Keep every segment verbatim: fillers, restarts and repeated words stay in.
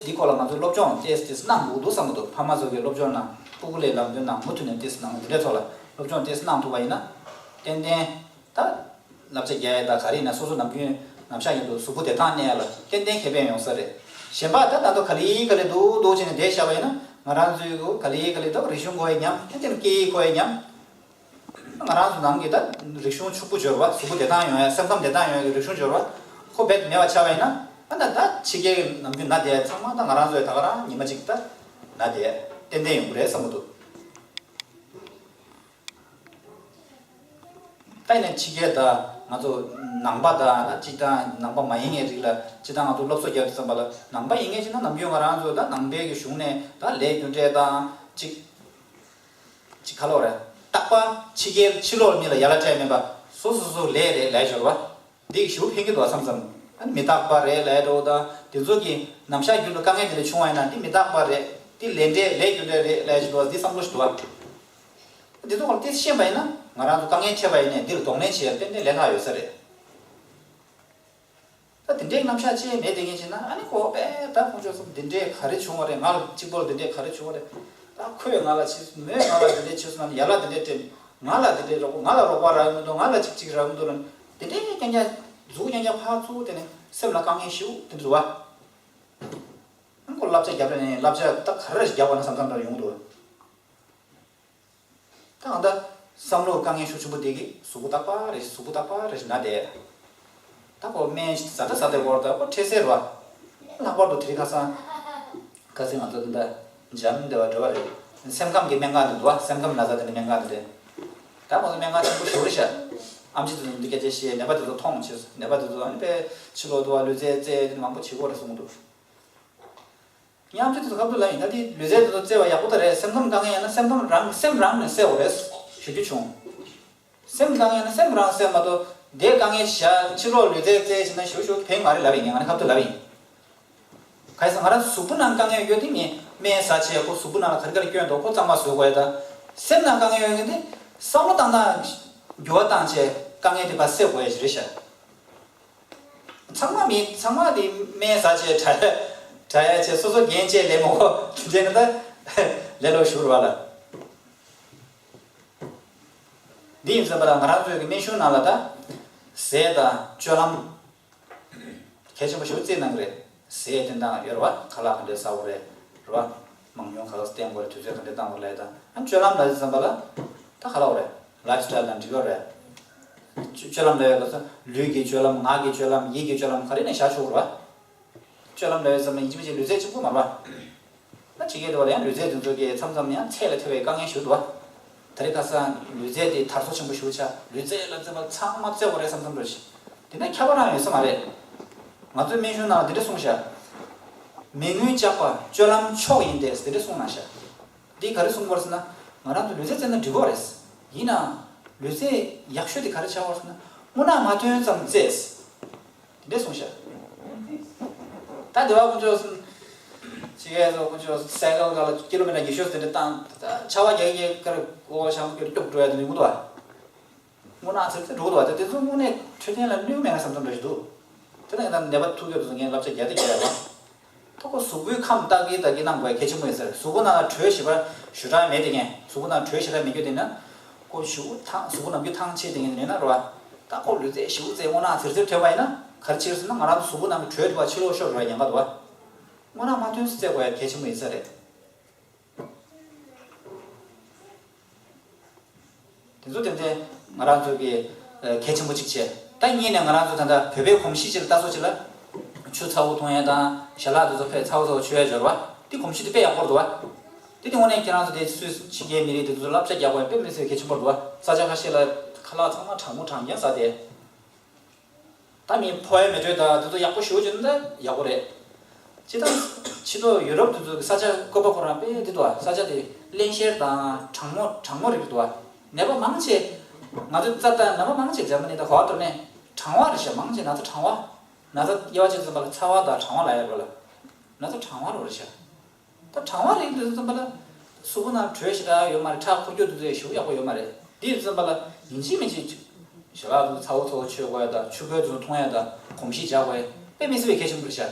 འདི་སྐོར་ལ་ང་ཚོས་སློབ་སྦྱོང་ཏོག་ཙམ་ཏོག་ཙམ་གནང་དགོས་འདུག་བསམ་གྱི་འདུག་ཕ་མ་ཚོ་གིས་སློབ་སྦྱོང་གནང་། སྤུ་གུ་ལས་ལམ་སྟོན་གནང་། མུ་མཐུད་ནས་ཏོག་ཙམ་གནང་། འདི་འདྲའི་ཐོག་ལ་སློབ་སྦྱོང་ཏོག་ཙམ་གནང་ཐུབ་པ་ཡིན་ན། ཏན་ཏན་ད་བསླབ་བྱ་རྒྱག་ཡ་དང་ག་རེ་ཡིན་ན་སོ་སོ་ནམ་རྒྱུན་ནམ་ཞག་ཉིན་དུ་གཟུགས་པོ་བདེ་ཐང་གནས་ཡ་ལ་ཏན་ཏན་ཁེ་ཕན་ཡོང་ས་རེད། གཞན་པ་ད་ད་དུང་ག་ལེ་ག་ལེ་འདུག་འདུག་བྱས་ནས་བསྡད་བཞག་པ་ཡིན་ན། ང་རང་ཚོའི་ག་ལེ་ག་ལེ་ད་རིག་གཞུང་ཁོ་ཡ་ཉམས། ཏན་ཏན་སྐད་ཡིག་ཁོ་ཡ་ཉམས། ང་རང་ཚོ་ནང་གི་ད་རིག་གཞུང་ཕྱུག་པོ་འབྱོར་བ། གཟུགས་པོ་བདེ་ཐང་ཡོང་ཡ། སེམས་ཁམས་བདེ་ཐང་ཡོང་ཡ་གི་རིག་གཞུང་འབྱོར་བ་ཁོ་རྦད་དེ་མེད་པ་ཆགས་པ་ཡིན་ན། ཨ་ད་ད་ཕྱི་རྒྱལ་གྱི་ནམ་རྒྱུན་ན་བསྡད་ཚང་མ་ད་ང་རང་ཚོ་ཡ་ད་ག་རང་ཉི་མ་གཅིག་ད་ན་བསྡད་ཏན་ཏན་ཡོང་གི་རེད་བསམ་གྱི་འདུག་ད་ཡིན་ན་ཕྱི་རྒྱལ་ད་ང་ཚོ་ནང་པ་ད་གཅིག་དང་ནང་པ་མ་ཡིན་མཁན་རིགས་ལ་གཅིག་དང་ང་ཚོ་སློབ་གསོ་རྒྱག་དུས་ཙམ་པ་ལ། ནང་པ་ཡིན་མཁན་ཅིག་ན་ནམ་རྒྱུན་ང་རང་ཚོ་ད་ནང་པའི་གི་གཞུང་ནས་ད་ལས་རྒྱུ་འབྲས་དང་གཅིག་ཅིག་ག་ལོག་རེད། རྟག་པར་ཕྱི་རྒྱལ་ཕྱི་ལོགས་མི་ལ་ཡ་ལ་སྤྲད་མེད་པ། སོ་སོ་སོ་ལས་རེད་ལས་འབྱོར་བ་འདི་ཞུ་ཕན་གྱི་འདུག་བསམ་བསམ། ཨ་ནི་མི་རྟག་པ་རེད་ལས་འགྲོ་དང་དེ་ཚོ་གི་ནམ་ཞག་རྒྱུན་དུ་དཀའ་ངལ་དེ་འདྲ་བྱུང་བ་ཡིན་ན། འདི་མི་རྟག་པ་རེད། འདི་ལས་འབྲས་ལས་རྒྱུ་འབྲས་རེད་ལས་ཞུ་འདུག་འདི་བསམ་བློ་ཞིག་འདུག་བ། འདི་ཚོ་སྐོར་ཏོག་ཙམ་ཤེས་པ་ཡིན་ན་ང་རང་ཚོ་དཀའ་ངལ་འཕྲད་པ་ཡིན་ནའི་འདི་ལ་གདོང་ལེན་བྱེད་ཡ་ཏན་ཏན་ལས་སླ་ཡོད་ས་རེད། ད་དེ་འདྲའི་རྣམ་གཞག་ཅིག་མེད་དེ་ངས་བྱས་ན། ཨ་ནི་ཁོ་པས་ད་ཁོང་ཚོ་གསུམ་འདི་འདྲའི་ག་རེ་བྱུང་བ་རེད། ང་ལ་གཅིག་པོ་ལ་འདི་འདྲའི་ག་རེ་བྱུང་བ་རེད། ད་ཁོས་ང་ལ་བྱས་སོང་། མོས་ང་ལ་འདི་འདྲའི་བྱས་སོང་ན། ཡ་ལ་འདི་འདྲའི་སྤྲད། ང་ལ་འདི་འདྲའི་རོགས་པ། ང་ལ་རོགས་པ་རག་གི་མི་འདུག་ང་ལ་གཅིག་གཅིག་རག་གི་མི་འདུག་ལབ་ནས་འདི་འདྲའི་རྐྱང་རྐྱང་མཛུབ་གུ་རྐྱང་རྐྱང་ཕར་བཙུགས། དེ་ནས་སེམས་ལ་དཀའ་ངལ་ཞེ་པོ་དེ་འདྲ་འདུག་བ། ཨ་ཁོ་བསླབ་བྱ་རྒྱབ་པ་ནས་བསླབ་བྱ་ད་ག་རེ་རྒྱབ་པ་ན་བསམ་བསམ་འདྲ་ཡོང་གི་འདུག་ད་ང་ད་བསམ་བློ་དཀའ་ངལ་ཤུགས་ཆེན་པོ་དེ་གིས་གཟུགས་པོ་རྟག་པར་རེ་གཟུགས་པོ་རྟག་པར་རེ་ན་བསྡད། ད་ཁོ་སྨན་ཟ་ད་ཟ་དེ་བོར་ད་ཁོ་འཕྲལ་སེལ་བ། ལྷག་པར་དུ་དེ་རིང་ཁ་སང་ཁ་སང་ང་ཚོ་འདི་འདྲ་འཇམ་བདེ་བ་འགྲོ་བ་རེད། སེམས་ཁམས་ཀྱི་སྨན་ཁང་དུ་འདུག་བ། སེམས་ཁམས་ན་ཚ་དེ་འདྲ་སྨན་ཁང་དུ་རེད། ད་ཁོ་ཚོ་སྨན་ཁང་ཆེན་པོ་ཞེ་པོ་རེད་ཤག་ཨེམ་ཆི་དེ་ཚོ་འདི་སྐད་ཆ་བཤད། ནད་པ་དེ་ཚོ་མཐོང་བྱས། ནད་པ་དེ་ཚོ་ཨ་ནི་དཔེ་ཕྱི་ལོགས་འདུག་བ། ལུས་རྩལ་རྩེད་དེ་མང་པོ་བྱེད་ཀྱི་ཡོད་རེད་གསུངས་འདུག་ཉམས་ཆུང་དེ་ཚོ་ཁ་ཐུག་ལ་ཡིན་ད། དེ་ལུས་རྩལ་དེ་ཚོ་རྩེ་བ་ཡག་པོ་ད་རེད། སེམས་ཁམས་དཀའ་ངལ་ཡིན་ན་སེམས་ཁམས་རང་སེམས་རང་ནས་སེལ་བ་རེད་ཞུ་རྒྱུ་བྱུང་། སེམས་དཀའ་ངལ་ཡིན་ན་སེམས་རང་སེལ་མ་གཏོགས་དེ་དཀའ་ངལ་བཞག་ཕྱི་ལོགས་ལུས་རྩལ་རྩེ་བྱས་ན་ཞུ་ཞུ་ཕན་མ་རེད་ལབ་ཡིན། ང་ནི་ཁ་ཐུག་ལབ་ཡིན། ག་རེ་ཟེར་ན་ང་རང་གཟུགས་པོ་ནང་དཀའ་ངལ་ཡོད་དེ་ངས་སྨན་ཟ་བྱས་ཁོ་གཟུགས་པོ་ནང་ལ་ག་རེ་ག་རེ་སྐྱོན་འདུག་ཁོ་གཙང་མ་བཟོ་དགོས་ཡ། ད་སེམས་ནང་དཀའ་ངལ་ཡོད་མཁན་དེ་བསམ་བློ་བཏང་སྟངས་འགྱུར་བ་བཏང་བྱས་དཀའ་ངལ་དེ་ཕར་སེལ་དགོས་ཡ་ཞིག་རེད་ཤག་ཚང་མ་མི་ཚང་མ་དེ་སྨན་ཟ་བྱས་དྲག་དྲག་ཡ་བྱས་སོ་སོ་འགན་བཅས་ལས་མོ་ཁོ་དེ་འདྲས་ན་ད་ལས་སླ་ཞུ་རུ་བ་ལ། འདི་ཡིན་ཙམ་པ་ལ་ང་རང་ཚོའི་གི་སྨན་གཞུང་ནང་ལ་ད་ཟས་དང་སྤྱོད་ལམ་གལ་ཆེན་པོ་ཞིག་བརྩིས་གནང་གི་རེད། ཟས་བསྟེན་སྟངས་ཡོད་རེད་བ། ཁ་ལག་ག་འདྲས་ཟ་དགོས་རེད། རེད་བ། མང་ཉུང་ག་ཚོད་བསྟེན་དགོས་རེད། དུས་ཚོད་ག་འདྲས་བཏང་དགོས་རེད་ལབ་ཡ་དང་། ཨ་སྤྱོད་ལམ་ལབ་ཙམ་པ་ལ་ད་ག་ལབ་དགོས་རེད། ལའིབ་སི་ཊའིལ་དང་འགྲིག་ཡོད་རེད། སྤྱོད་ལམ་ལབ་ཡ་ག་ཚོད་ལུས་ཀྱི་སྤྱོད་ལམ། ངག་གི་སྤྱོད་ལམ། ཡིད་ཀྱི་སྤྱོད་ལམ་ག་རེ་ནས་བཞག་ཆོག་རེད་བ། སྤྱོད་ལམ་ལབ་ཡ་ཙམ་ལ་ཡིན་གཅིག་མིན་གཅིག་ལུས་རྩལ་གཅིག་པོ་མ་རེད་བ། ད་ཕྱི་རྒྱལ་དུ་བ་ལ་ཡང་ལུས་རྩལ་དེ་ཚོ་གི་མཚམས་མཚམས་ཡང་ཚད་ལས་ཐེ་བའི་དཀའ་ངལ་ཞིག་འདུག་བ། ད་རེས་ཁ་སང་ལུས་རྩལ་དེ་དར་སོ་ཆེན་པོ་ཞིག་ཆགས། ལུས་རྩལ་ལ་བརྩེ་བ་ཚང་མ་བརྩེ་བ་རེད་བསམ་བསམ་འདྲ་ཞིག་དེ་འདྲ་ཁྱད་པར་རང་ཡོད་ས་མ་རེད། ང་ཚོའི་སྨན་གཞུང་ནང་ལ་དེ་འདྲ་གསུངས་ཤག་མི་རྔུལ་བཅག་པ་སྤྱོད་ལམ་མཆོག་ཡིན་ཏེ་དེ་འདྲ་གསུངས་གནང་ཤག་འདི་ག་རེ་གསུངས་པ་རེད་ཟེར་ན། ང་རང་ཚོ་ལུས་རྩལ་རྩེད་ན་འགྲིག་གི་རེད། ཡིན་ནའང་ལུས་རྩལ་ཡག་ཤོས་དེ་ག་རེ་ཆགས་པ་རེད་ཟེར་ན། རྔུལ་ནག་མ་ཐོན་ཙམ་རྩེད། དེ་འདྲས་གསུངས་ཤག་ད་སྡེ་བ་དཀོན་མཆོག་གསུམ་ཕྱི་རྒྱལ་ཚོ་དཀོན་མཆོག་སའི་ཀལ་སྒང་ལ་ཀི་ལོ་མི་ཊར་ཉི་ཤུ་དེ་འདྲས་བཏང་། ད་ཆར་པ་རྒྱག་གི་ཀར་འོ་ཞང་པོ་ཀྱི་སྐྱོབ་འགྲོ་ཡ་དེ་འདྲས་མི་འདུག་བ། རྔུལ་ནག་ཚེར་ཚེར་འགྲོ་གི་འདུག་བ། ད་དེ་ཚོ་དངོས་གནས་འཕྲོད་བསྟེན་ལ་གནོད་མེད་ན་བསམ་བསམ་འདྲ་ཞིག་འདུག་དེ་ནས་ད་ནད་པ་ཐུག་ཡོད་དུས་ངས་བསླབ་བྱ་རྒྱག་དེ་རྒྱག་ཡ་ལ། ད་ཁོ་གཟུགས་པོའི་ཁམས་ལྟ་གི་ལྟ་གི་གནང་དགོས་ཡ་གལ་ཆེན་པོ་ཡིན་ས་རེད། གཟུགས་པོ་ནང་ལ་དྲོད་ཞེ་དྲག་ཞེ་དྲག་མེད་དེ་ངས་གཟུགས་པོ་ནང་དྲོད་ཞེ་དྲག་མེད་རྒྱུ་དེ་ན། ཁོ་ཞེ་པོ་ཐང་། གཟུགས་པོ་ནམ་རྒྱུན་ཐང་ཆད་དེ་ངས་ནས་ན་རེད་བ། ད་ཁོ་ལུས་རྩལ་ཞེ་པོ་རྩེ། རྔུལ་ནག་ཚེར་ཚེར་ཐོན་པ་ཡིན་ན་ག་རེ་བྱེད་ཟེར་ན། ང་རང་ཚོ་གཟུགས་པོ་ནང་གི་དྲོད་དེ་བ་ཕྱི་ལོགས་ཤོར་འགྲོ་ཡ་ཉེན་ཁ་འདུག་བ། རྔུལ་ནག་མ་ཐོན་ཙམ་རྩེ་དགོས་ཡ་གལ་ཆེན་པོ་ཡིན་ས་རེད། དེ་ཚོ་ཏན་ཏན་ང་རང་ཚོ་གི་ཨ་གལ་ཆེན་པོ་གཅིག་བྱས། ད་གཉིས་ནས་ང་རང་ཚོ་ད་ལྟ་བོད་པའི་གོམས་གཤིས་ཅིག་ལ་ལྟ་སོ་ཅིག་ལ། ཆུ་ཚ་པོ་འཐུང་ཡ་དང་ཞལ་ལག་དེ་ཚོ་ཕར་ཚ་པོ་ཚ་པོ་མཆོད་ཡ་སྦྱོར་བ་དེ་གོམས་གཤིས་དེ་དཔེ་ཡག་པོ་འདུག་བ། དེ་དེ་དངོས་གནས་ཁྱེད་རང་ཚོ་དེ་སུད་ཕྱི་རྒྱལ་མི་རིགས་དེ་ཚོ་བསླབ་བྱ་རྒྱག་དགོས་ཡ་དཔེ་མི་སྲིད་གལ་ཆེན་པོ་འདུག་བ། ས་ཆ་ཁ་ཤས་ལ་ཁ་ལག་ཚང་མ་གྲང་མོ་གྲང་རྐྱང་ཟ་དེ། ད་མི་ཕོ་ཡ་མི་དྲོད་དང་དེ་ཚོ་ཡག་པོ་ཞེ་པོ་ཅིག་ན་ད་ཡག་པོ་རེད། སྤྱིར་བཏང་ཕྱི་ལོགས་ཡུ་རོབ་དེ་ཚོ་གི་ས་ཆ་བཀོད་པ་ཁོ་རང་དཔེ་འདི་འདུག་བ། ས་ཆ་དེ་བརླན་གཤེར་དང་གྲང་མོ་གྲང་མོ་རིགས་འདུག་བ། ནད་པ་མང་ཆེ་ང་ཚོ་རྩ་དང་ནད་པ་མང་ཆེ་འཇར་མ་ནི་དང་ག་བ་འགྲོ་ནས་གྲང་བ་རེད་ཤག་མང་ཆེ་ན་ཚ་གྲང་བ། ན་ཚ་དབྱེ་བ་ཕྱེ་ཙམ་པ་ལ་ཚ་བ་དང་གྲང་བ་ལབ་ཡ་རེད་བ་ལ། ན་ཚ་གྲང་བ་རེད་ཤག་ད་གྲང་བ་རིགས་འདི་ཚོ་ཙམ་པ་ལ་གཟུགས་པོ་ནང་དྲོད་ཞེ་དྲག་ཡོད་མ་རེད། ཁྲག་འཁོར་རྒྱུག་འདི་ཚོ་ཡང་ཞེ་པོ་ཡག་པོ་ཡོད་མ་རེད། འདི་ཙམ་པ་ལ་ཡིན་གཅིག་མིན་གཅིག་ཞལ་ལག་འདི་ཚ་པོ་ཚ་པོ་མཆོད་དགོས་ཡ་དང་ཆུ་ཁོལ་འདི་ཚོ་འཐུང་ཡ་དང་གོམས་གཤིས་འཇགས་དགོས་ཡ་དཔེ་མི་སྲིད་པའི་གལ་ཆེན་པོ་རེད་ཤག་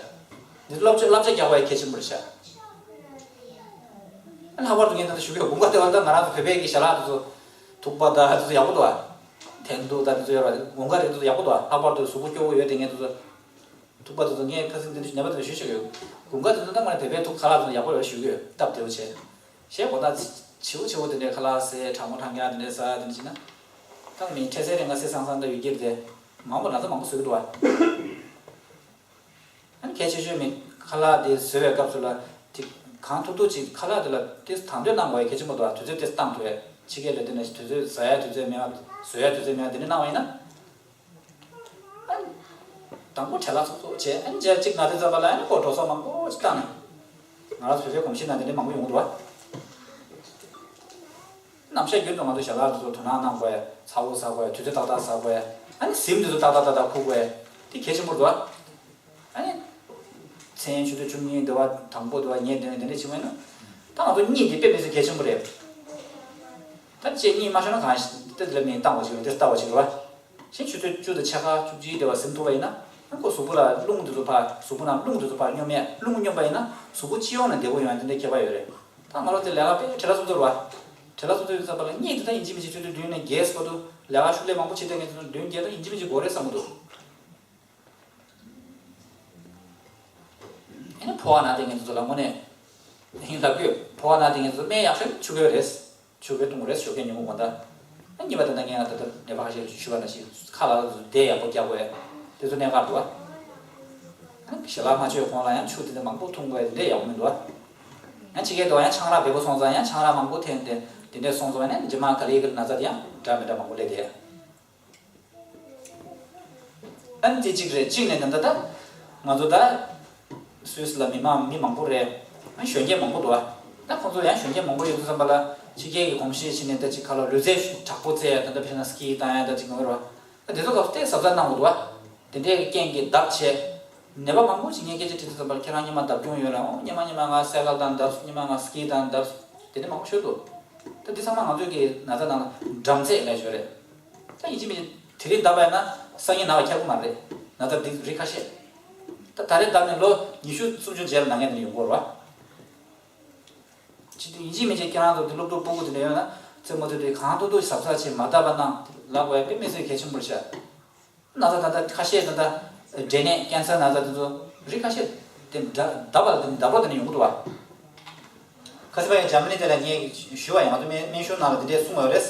འདི་བསླབ་བྱ་བསླབ་བྱ་རྒྱག་པ་ཡང་གལ་ཆེན་པོ་རེད་ཤག་ལྷག་པར་དུ་ངས་ད་ལྟ་ཞུ་གི་ཡོད། དགུན་ཁ་དེ་བ་ད་ང་རང་ཚོ་བོད་པའི་གི་ཞལ་ལག་དེ་ཚོ་ཐུག་པ་ད་དེ་ཚོ་ཡག་པོ་འདུག་བ། འཐེན་ཐུག་ད་དེ་ཚོ་ཡོད་ར། དགུན་ཁ་དེ་ཚོ་ཡག་པོ་འདུག་བ། ལྷག་པར་དུ་གཟུགས་པོ་སྐྱོ་བོ་ཡོད་དེ་ངས་དེ་ཚོ་ཐུག་པ་དེ་ཚོ་ངས་ཁ་སང་དེ་འདྲ་ཞུ་ནད་པ་དེ་ཚོ་ཞུས་ཞུ་གི་ཡོད། དགུན་ཁ་དེ་ཚོ་ད་ང་རང་བོད་པའི་ཐུག་ཁ་ལག་དེ་ཚོ་ཡག་པོ་ཡོད་ཞུ་གི་ཡོད། སྟབས་བདེ་བོ་བྱས། གཞས་གོ་ད་བྱིའུ་བྱིའུ་དེ་འདྲའི་ཁ་ལག་ཟས་གྲང་མོ་གྲང་རྐྱང་དེ་འདྲའི་ཟ་དེ་འདྲ་བྱས་ན། ད་ངས་འཕྲལ་སེལ་རེ་ང་སེ་སང་སང་ད་ཡོད་ཀྱི་རེད་དེ། མང་པོ་ན་ཚ་མང་པོ་བཟོ་གི་འདུག་བ། ཨ་ནི་གལ་ཆེ་ཤོས་མི་ཁ་ལག་དེ་བཟོ་བའི་སྐབས་སུ་ལ་དེ་གང་ཐུབ་ཐུབ་ཅིག་ཁ་ལག་དེ་ལ་དེ་དང་དོད་གནང་དགོས་ཡ་གལ་ཆེན་པོ་འདུག་ཨ། དུས་ཚོད་དེ་བཏང་ཐུབ་ཡ། ཕྱི་རྒྱལ་ལ་དེ་ནས་དུས་ཚོད་ཟ་ཡ་དུས་ཚོད་མེད་པ། བཟོ་ཡ་དུས་ཚོད་མེད་པ་དེ་འདྲ་གནང་བ་ཡིན་ན། ཨ་ནི་དང་པོ་བྲེལ་བ་ཚུགས་ཚུགས་བྱས། ཨ་ནི་རྗེས་གཅིག་ན་དེ་ཙམ་པ་ལ་ཨ་ནི་ཁོ་འགྲོ་སོང་མང་པོ་ཅིག་བཏང་ནས། ང་རང་ཚོ་བོད་པའི་གོམས་གཤིས་ནང་དེ་འདྲ་མང་པོ་ཡོང་གི་འདུག་ཨ། ནམ་ཞག་རྒྱུན་དུ་ང་ཚོ་ཞལ་ལག་དེ་ཚོ་དོ་སྣང་གནང་དགོས། ཚ་བོ་ཟ་དགོས། དུས་ཚོད་ཏག་ཏག་ཟ་དགོས། ཨ་ནི་ཟིམ་དེ་ཚོ་ཏག་ཏག་ཏག་ཏག་འཁུར་དགོས། དེ་གལ་ཆེན་པོ་རེད་དོ། ཨ་ནི་མཚན་ཆུ་ཚོད་བཅུ་གཉིས་འདི་བ་དང་པོ་འདི་བ་ཉལ་དེ་ནས་དེ་འདྲ་བྱེད་མེད་ན། ད་ང་ཚོ་གཉིད་དེ་དཔེ་མི་སྲིད་གལ་ཆེན་པོ་རེད། ད་ཅེས་གཉིད་མ་ཤོར་ན་གང་ཞིག་དེ་ལ་མི་བཏང་བ་ཞིག་རེད། དེ་ལྟ་བ་ཞིག་རེད་བ། གཞན་ཆུ་ཚོད་བཅུ་དང་ཕྱེད་ཀ་བཅུ་གཅིག་དེ་བ་ཟིན་ཐུབ་པ་ཡིན་ན། ཨ་ཁོ་གཟུགས་པོ་ལ་རླུང་དེ་ཚོ་ཕར་གཟུགས་པོ་ནང་རླུང་དེ་ཚོ་ཕར་སྙོམས་ཡས། རླུང་སྙོམས་པ་ཡིན་ན་གཟུགས་པོ་སྤྱི་ཡོངས་ནས་བདེ་པོ་ཡོང་ཡ་དེ་འདྲའི་ཁྱད་པར་ཡོད་རེད། ད་ང་རང་ཚོ་ལས་ཀ་དཔེ་བྲེལ་བ་ཚུབ་ཚུབ་རེད་བ། བྲེལ་བ་ཚུབ་ཚུབ་ཡོད་ཙམ་པ་ལ་གཉིད་དེ་ད་ཡིན་གཅིག་མིན་གཅིག་ཆུ་ཚོད་བདུན་ནས་བརྒྱད་བར་དུ་ལས་ཀ་ཤུགས་ལས་མང་པོ་བྱེད་བསྡད་མཁན་ཚོ་བདུན་བརྒྱད་ད་ཡིན་གཅིག་མིན་གཅིག་འགོར་རེད་བསམ་གྱི་འདུག་ཨ་ནི་ཕོ་བ་ན་བསྡད་མཁན་ཚོ་ལ་དངོས་གནས་ཡིན་ལབ་དུས་ཕོ་བ་ན་བསྡད་མཁན་ཚོ་སྨན་ཡག་ཤོས་ཆུ་ཁོལ་རེད། ཆུ་ཁོལ་བཏུང་རེད། ཞོགས་ཀས་ཉིན་མོ་དགོང་དག་ཨ་གཉིས་པ་ད་ལྟ་ངས་ང་ད་ལྟ་ནད་པ་ཁ་ཤས་ཞུས་པ་ནང་བཞིན་ཁ་ལག་ཚོ་བསྡད་ཡག་པོ་རྒྱག་དགོས། དེ་ཚོ་གནད་འགག་འདུག་ཨ། ཨ་ནི་ཞལ་ལག་མ་མཆོད་གོང་ལ་ཡང་ཆུ་དེ་འདྲ་མང་པོ་འཐུང་དགོས། དེ་འདྲ་ཡག་པོ་མི་འདུག་ཨ། ཡང་ཕྱི་རྒྱལ་དུ་ཡང་ཆང་རག་འབེལ་པོ་སོང་ཙང་ཡང་ཆང་རག་མང་པོ་འཐེན་ཏེ་དེ་འདྲ་སོང་ཙང་ཡང་རྗེས་མ་ག་ལེ་ག་ལེ་ན་ཚ་དེ་ཡང་འདྲ་མི་འདྲ་མང་པོ་སླེབས་ཏེ། ཨ་ནི་དེ་གཅིག་རེད། གཅིག་ནས་ད་ལྟ་ད་ང་ཚོ་ད་སུད་སི་ལ་མི་མང་མི་མང་པོ་རེད། ཨ་གཞོན་སྐྱེས་མང་པོ་འདུག་ཨ། ད་ཁོང་ཚོ་ཡང་གཞོན་སྐྱེས་མང་པོ་ཡོད་དུས་ཙམ་པ་ལ་ཕྱི་རྒྱལ་གྱི་གོམས་གཤིས་ཕྱིན་ནས་ད་ཅིག་ཁ་ལོ་ལུས་རྩལ་དྲག་པོ་རྩེ་ཡ། ད་ལྟ་ཕྱིན་ན་སི་ཀི་བཏང་ཡ་ད་ཅིག་ཡོང་གི་རེད་བ། ད་དེ་ཚོ་སྐབས་སུ་དེ་གཟབ་གཟབ་གནང་དགོས་འདུག་བ། དེ་འདྲའི་རྐྱེན་གྱིས་ལྡབ་བྱས། ནད་པ་མང་པོ་ཞིག་ངས་སྐད་ཆ་དྲིས་དུས་ཙམ་པར་ཁྱེད་རང་སྔོན་མ་ལྡབ་སྐྱོན་ཡོད་ལ། ཨོ་སྔོན་མ་སྔོན་མ་ང་སའི་ཀལ་བཏང་ལྡབ། སྔོན་མ་ང་སི་ཀི་བཏང་ལྡབ། དེ་འདྲ་མང་པོ་ཤོད་འདུག་ད་འདི་ཚང་མ་ང་ཚོའི་གི་ན་ཚ་ནང་ལ་འགྲམ་ཚད་ལས་ཤོད་རེད། ད་ཡིན་གཅིག་མིན་གཅིག་དེ་རིང་ལྡབ་པ་ཡིན་ན་སང་ཉིན་ན་བ་ཁྱབ་ཀྱི་མ་རེད། ན་ཚ་འདི་རིགས་ཁ་ཤས། ད་ད་རེས་ལྡབ་ནས་ལོ་ཉི་ཤུ་སུམ་ཅུ་རྗེས་ལ་ན་མཁན་དེ་འདྲ་ཡོང་གི་རེད་བ། ཅི་སྟེ་ཡིན་གཅིག་མིན་གཅིག་ཁྱེད་རང་ཚོ་འདི་སློབ་ཕྲུག་སྤུ་གུ་དེ་འདྲ་ཡོད་ན་རྩེད་མོ་རྩེ་དུས་གང་ཐུབ་ཐུབ་གཟབ་གཟབ་བྱེད། མ་ལྡབ་པ་གནང་། ལབ་དགོས་ཡ་དཔེ་མི་སྲིད་གལ་ཆེན་པོ་རེད་ཤག་ན་ཚ་ད་ལྟ་ཁ་ཤས་ད་ལྟ་འབྲས་ནད་ཀན་སར་ན་ཚ་དེ་ཚོ་རིགས་ཁ་ཤས་དེ་འདྲ་ལྡབ་པ་ལ་དེ་ལྡབ་རོགས་དེ་ནས་ཡོང་གི་འདུག་བ། ཁ་སང་ཕ་གིའི་འཇར་མ་ནི་དེ་ལ་ངས་ཞུས་པ་ཡིན། ང་ཚོ་སྨན་སྨན་གཞུང་ནང་ལ་དེ་འདྲས་གསུངས་ཡོད་རེད།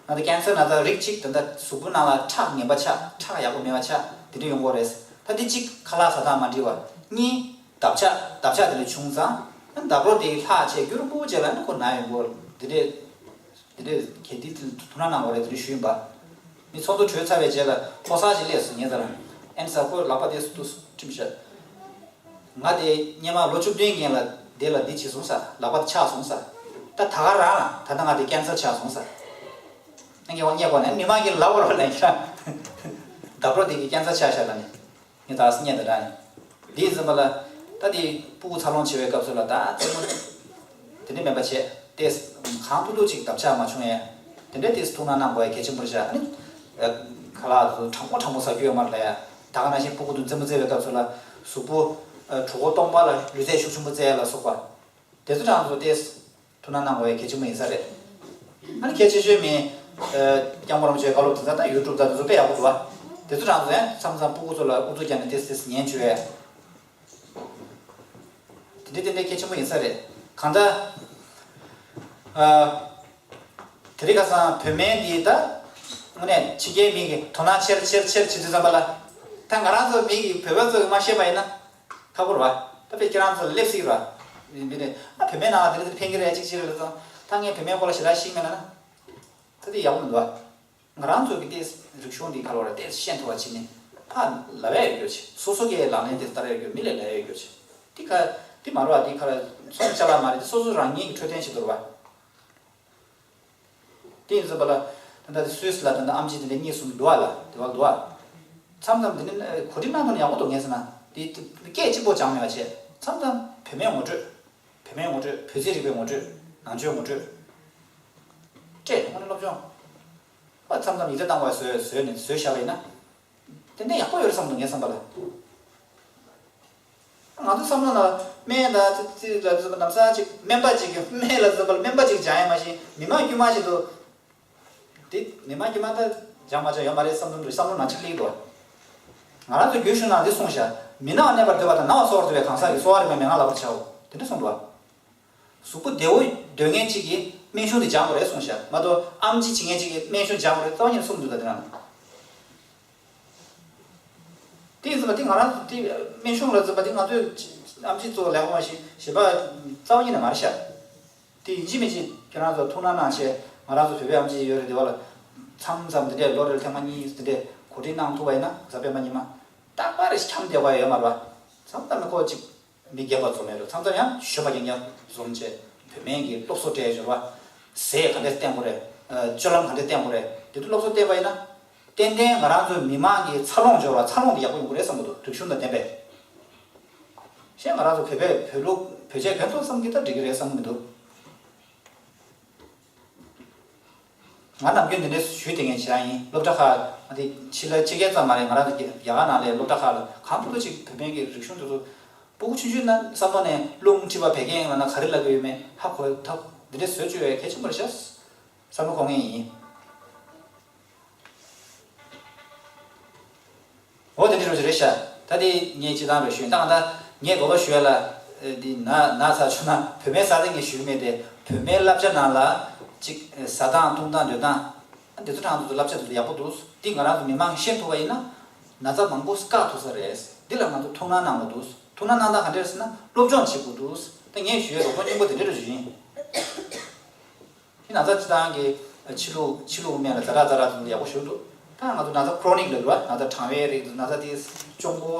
ང་ཚོ་ཀན་སར་ན་ཚ་རིགས་གཅིག་ད་ལྟ་གཟུགས་པོ་ནང་ལ་ཁྲག་ངན་པ་ཆགས། ཁྲག་ཡག་པོ་མེད་པ་ཆགས། དེ་འདྲས་ཡོང་གི་རེད། ད་འདི་གཅིག་ཁ་ལག་ཟ་སྟངས་མ་འགྲིག་པ། གཉིས་ལྡབ་ཆགས། ལྡབ་ཆགས་དེ་འདྲ་བྱུང་ཙང་ལྡབ་རོགས་དེ་ལྷག་བྱས་རྒྱུན་རིང་པོ་བྱས་ལ་ནི་ཁོ་ན་ཡོང་གི་རེད། དེ་འདྲས། དེ་འདྲས་གལ་ཏེ་དེ་ཐུགས་སྣང་གནང་དགོས་རེད། དེ་འདྲས་ཞུས་ཡིན་པ། མི་ཚོགས་འདུ་གྲོལ་ཚར་བའི་རྗེས་ལ་ཕོ་གསར་ཞིག་སླེབས་སོང་ངའི་རྩ་ལ། ཨེན་ས་ཁོའི་ལག་པ་དེ་སུ་ཏུ་ཁྲིམས་ཤག་ང་དེ་སྔོན་མ་ལོ་བཅུ་བདུན་སྔོན་ལ་དེ་ལ་འདི་བྱས་སོང་ས། ལག་པ་དེ་ཆག་སོང་ས། ད་ད་ག་རང་ལ་ད་ལྟ་ང་དེ་ཀན་སར་ཆག་སོང་ས། ཨ་ངས་འོ་སྙད་གོ་ནས་མི་མང་གིས་ལབ་རོགས་ལ་ཡིན་ཤག་ལྡབ་རོགས་དེ་གིས་ཀན་སར་ཆག་ཤག་ལ་ནི། ངས་ད་སྙད་འདི་འདྲ་ནི། འདི་ཡིན་ཙམ་པ་ལ། ད་དེ་སྤུ་གུ་འཚར་ལོངས་བྱེད་པའི་སྐབས་སུ་ལ་ད་རྩེད་མོ་དེ་འདྲ་མེད་པ་བྱས་ཏེ། གང་ཐུབ་ཐུབ་ཅིག་ལྡབ་ཆགས་མ་བྱུང་ཡས། དེ་འདྲ་དེ་ཐུགས་སྣང་གནང་དགོས་ཡས་གལ་ཆེན་པོ་རེད་ཤག་ཨ་ནི། ཁ་ལག་དེ་ཚོ་གྲང་མོ་གྲང་མོ་ཟ་རྒྱུ་ཡོད་མ་རེད་ལ་ཡ། ད་ག་ནང་བཞིན་སྤུ་གུ་དེ་རྩེད་མོ་རྩེ་བའི་སྐབས་སུ་ལ་གཟུགས་པོ། གྲོད་ཁོག་སྟོང་པ་ལ་ལུས་རྩལ་ཤུགས་ཆེན་པོ་རྩེ་ཡས་ལ་སོགས་པ། དེ་ཚོ་གྲངས་ཚོ་ཏེས། ཐུགས་སྣང་གནང་དགོས་ཡ་གལ་ཆེན་པོ་ཡིན་ས་རེད། ཨ་ནི་གལ་ཆེ་ཤོས་མི། སྐྱབས་མགོན་རིན་པོ་ཆེའི་བཀའ་སློབ་དེ་ཚོ་ད་ཡུ་ཊུབ་དང་དེ་ཚོ་དཔེ་ཡག་པོ་འདུག་བ། དེ་ཚོ་གྲངས་ཚོ་ཡང་མཚམས་མཚམས་སྤུ་གུ་ཚོ་ལ་ཨུ་ཚུགས་བརྒྱབ་ནས་ཏེས་ཏེས་ཉན་བཅུག་ཡ། དེ་འདྲ་དེ་འདྲ་གལ་ཆེན་པོ་ཡིན་ས་རེད། གང་ལྟར། དེ་རིང་ཁ་སང་བོད་སྨན་འདི་ད། དངོས་གནས་ཕྱི་རྒྱལ་མི་གི་དོ་སྣང་ཆེར་ཆེར་ཆེར་བྱེད་དུས་ཙམ་པ་ལ། ད་ང་རང་ཚོ་མི་གི་བོད་པ་ཚོ་གི་མ་ཤེས་པ་ཡིན་ན། ཁག་པོ་རེད་བ། ད་དཔེ་ཁྱེད་རང་ཚོ་ལ་སླེབས་སྲིད་རེད་བ། ཡིན་པས་ནས་ཨ་བོད་སྨན་ནང་ལ་དེ་འདྲ་དེ་འདྲ་ཕན་གྱི་རེད་ཅིག་ཅིག་རེད་ལ་སོང་། ད་ངས་བོད་སྨན་སྐོར་ལ་ཞེ་དྲག་ཤེས་མེད་ལ་ན། ད་དེ་ཡག་པོ་མི་འདུག་བ། ང་རང་ཚོ་གི་དེ་རིག་གཞུང་འདི་ག་ལ་བ་རེད་དེ་ཤེས་ཐུབ་པ་བྱས་ནས་ཕར་ལབ་ཡ་ཡོད་རྒྱུ་བྱས། སོ་སོ་གི་ལག་ལེན་དེ་བསྟར་ཡ་ཡོད་རྒྱུ། མི་ལ་ལབ་ཡ་ཡོད་རྒྱུ་བྱས། དེ་ག་དེ་མ་རེད་བ། དེ་ག་ལ་ཚོང་ཅ་ལག་མ་རེད་དེ་སོ་སོ་རང་ཉིད་ཀྱི་འཕྲོད་བསྟེན་བྱེད་དུ་རེད་བ། དེ་ཡིན་ཙམ་པ་ལ། ད་ལྟ་དེ་སུད་སི་ལ་ད་ལྟ་ཨེམ་ཆི་དེ་འདྲ་གཉིས་གསུམ་འདུག་བ་ལ། དེ་བ་འདུག་བ། མཚམས་མཚམས་དེ་འདྲ་གོ་སྒྲིག་གནང་ཐུབ་ན་ཡག་པོ་འདུག་ངས་ཟེར་ན། དེ་སྐད་གཅིག་པོ་སྦྱངས་མེད་པ་བྱས། མཚམས་མཚམས་བོད་སྨན་ངོ་སྤྲོད། བོད་སྨན་ངོ་སྤྲོད། བོད་ཚན་རིག་པའི་ངོ་སྤྲོད། ནང་ཆོས་ངོ་སྤྲོད། སྤྲད་དེ་དངོས་གནས་སློབ་སྦྱོང་། ཨ་མཚམས་མཚམས་ཡིག་ཚད་བཏང་བ་བཟོས་བཟོས་ནས་བཟོས་བཞག་པ་ཡིན་ན། དེ་འདྲ་ཡག་པོ་ཡོད་རེད་བསམ་འདུག་ངའི་བསམ་པ་ལ། ང་ཚོ་བསམ་བློ་ལ་སྨན་དང་ཅི་ཅི་ལ་ཟེར་བ་ནམ་ས་ཅིག་སྨན་པ་ཅིག་གིས་སྨན་ལ་ཟེར་བ་ལ་སྨན་པ་ཅིག་སྦྱང་ཡ་མ་གཞི་མི་མང་དཀྱུས་མ་ཞིག་ཏུ། དེ་མི་མང་དཀྱུས་མ་ད་སྦྱང་མ་སྦྱང་ཡོད་མ་རེད་བསམ་བསམ་འདུག་བསམ་བློ་ནང་ཅིག་སླེབས་འདུག་ང་རང་ཚོ་རྒྱུན་ཞུགས་ནང་འདི་གསུངས་ཤག་མི་ནག་གནས་པར་འདོད་པ་དང་ནག་པ་གསོ་བར་འདོད་པའི་གང་ཟག་གིས་གསོ་བ་རིག་པའི་མན་ངག་བསླབ་པར་བྱའོ། དེ་འདྲ་གསུངས་འདུག་གཟུགས་པོ་བདེ་བོ་འདོད་མཁན་གཅིག་གིས་སྨན་གཞུང་དེ་སྦྱང་དགོས་རེད་གསུངས་ཤག་མ་གཏོགས་ཨེམ་ཆི་བྱེད་མཁན་གཅིག་གིས་སྨན་གཞུང་སྦྱང་དགོས་རེད་རྩ་བ་ཉིད་ནས་གསུངས་མི་འདུག་ད་དེ་རང་། དེ་ཡིན་ཙང་དེ་ང་རང་ཚོ་དེ་སྨན་གཞུང་ལ་ཟེར་བ་དེ་ང་ཚོས་ཨེམ་ཆི་གཙོ་བོ་ལས་ཀ་མ་ཤེས་ཞེས་པ་རྩ་བ་ཉིད་ནས་མ་རེད་ཤག་དེ་ཡིན་གཅིག་མིན་གཅིག་ཁྱེད་རང་ཚོ་ཐུགས་སྣང་གནང་བྱས་ང་རང་ཚོ་བོད་པའི་ཨེམ་ཆི་ཡོད་རེད་དེ་བ་ལ་མཚམས་མཚམས་དེ་འདྲས་ལོ་རེར་ཐེངས་མ་གཉིས་དེ་འདྲས་གོ་སྒྲིག་གནང་ཐུབ་པ་ཡིན་ན་གཟའ་སྤེན་པ་ཉི་མ་རྟག་པར་འཁྱམས་བསྡད་པ་ཡོད་མ་རེད་པ། མཚམས་མཚམས་ནས་ཁོ་གཅིག་མི་རྒན་པ་ཚོ་མེད་རུང་མཚམས་མཚམས་ཡང་གཞོན་པ་རྐྱང་རྐྱང་འཛོམས་བྱས་བོད་སྨན་གྱི་སློབ་གསོ་སྤྲད་འབྱོར་བ། ཟས་ག་འདྲས་བསྟེན་དགོས་རེད། སྤྱོད་ལམ་ག་འདྲས་བསྟེན་དགོས་རེད། དེ་ཚོ་སློབ་གསོ་བསྟན་པ་ཡིན་ན། ཏན་ཏན་ང་རང་ཚོའི་མི་མང་གི་འཚར་ལོངས་འབྱོར་བ་འཚར་ལོངས་དེ་ཡག་པོ་ཡོང་གི་རེད་བསམ་གྱི་འདུག་རིག་གཞུང་དང་ལྡན་པས། གཞན་ང་རང་ཚོ་བོད་པས་བོད་ལུགས་བོད་ཆས་གྱོན་ཐུབ་བསམ་གྱི་ད་འགྲིག་གི་རེད་བསམ་གྱི་མི་འདུག་ང་ནམ་རྒྱུན་འདི་འདྲའི་ཞུས་བསྡད་མཁན་ཞེ་དྲག་ཡིན། སློབ་གྲྭ་ཁག་ང་དེ་ཕྱི་ལ་ཕྱི་རྒྱལ་ཙམ་མ་རེད། ང་རང་ཚོ་རྒྱ་གར་ནང་ལའི་སློབ་གྲྭ་ཁག་ལ་གང་ཐུབ་ཐུབ་ཅིག་བོད་སྨན་གྱི་རིག་གཞུང་དེ་ཚོ་སྤུ་གུ་ཆུང་ཆུང་ན་བསམ་བློ་ནས་རླུང་མཁྲིས་པ་བད་ཀན་ཡིན་ལབ་ན་ག་རེ་ལབ་ཀྱི་ཡོད་མེད་ཧ་གོ་ཐབས་འདི་འདྲ་བཟོ་བཅུག་ཡ་གལ་ཆེན་པོ་རེད་ཤག་བསམ་བློ་འཁོར་མཁན་ཡིན། འོ་དེ་འདྲ་རོ་ཞིག་རེད་ཤག་ད་དེ་ངས་སྤྱི་བཏང་རེ་ཞུས་ད་ང་ད་ངས་དགོངས་པ་ཞུ་ཡ་ལ་འདི་ན་ན་ཚ་ཆུ་ན་བོད་སྨན་ཟ་དེ་ངས་ཞུས་མེད་དེ་བོད་སྨན་བསླབ་བྱ་ནང་ལ་གཅིག་ཟ་སྟངས་འཐུང་སྟངས་སྡོད་སྟངས་འདི་ཚོ་གྲངས་ཚོ་བསླབ་བྱ་དེ་ཚོ་ཡག་པོ་འདུག་འདི་ང་རང་ཚོ་མི་མང་ཤེས་ཐུབ་པ་ཡིན་ན་ན་ཚ་མང་པོ་བཀག་ཐུབ་ས་རེད། འདི་ལ་ང་ཚོ་ཐུགས་སྣང་གནང་དགོས་འདུག་ཐུགས་སྣང་གནང་སྟངས་ག་འདྲ་རེད་ཟེར་ན་སློབ་སྦྱོང་བྱེད་དགོས་འདུག་ད་ངས་ཞུ་ཡ་རོགས་པ་སྙིང་པོ་དེ་འདྲ་རེ་ཞུ་ཡིན། ཁྱེད་ན་ཚ་སྤྱི་བཏང་གི་ཕྱི་ལུགས་ཕྱི་ལུགས་སྨན་ལ་ཛ་དྲག་ཛ་དྲག་དེ་ཚོ་ཡག་པོ་ཞེ་པོ་འདུག་ད་ང་ཚོ་ན་ཚ་ཁོ་རོ་ནིག་ལབ་རེད་བ། ན་ཚ་གྲང་བའི་རིགས་དེ་ཚོ་ན་ཚ་དེ་གཅོང་པོ་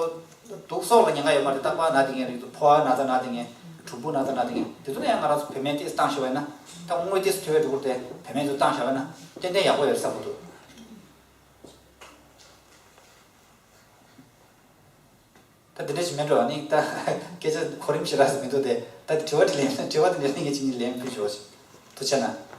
འདུག་སྲོག་ལ་ཉེན་ཁ་ཡོད་མ་རེད། རྟག་པར་ན་དེ་ངན་རིགས་དེ་ཕོ་བ་ན་ཚ་ན་དེ་ངན་གྲུམ་བུ་ན་ཚ་ན་དེ་ངན་དེ་ཚོ་ལ་ཡང་ང་རང་ཚོ་བོད་སྨན་ཏེས་བཏང་ཤེས་པ་ཡིན་ན་ད་དངོས་ཏེས་ཐོས་པའི་འགྲོ་གི་རེད་དེ་བོད་སྨན་ཚོ་བཏང་བཞག་པ་ཡིན་ན་ཏན་ཏན་ཡག་པོ་ཡོད་བསམ་གྱི་འདུག་ད་འདི་འདྲ་ཞིག་མིན་འགྲོ་ནི་ད་སྐད་ཆ་གོ་རིམ་ཞིག་རག་ས་མི་འདུག་སྟེ། ད་དྲི་བ་དེ་ལན་དྲི་བ་དེ་འདྲ་ལན་གྱི་གཅིག་གཉིས་ལན་ཕུལ་ཆོག་ཅིག་ཐུགས་ཆེ་གནང་།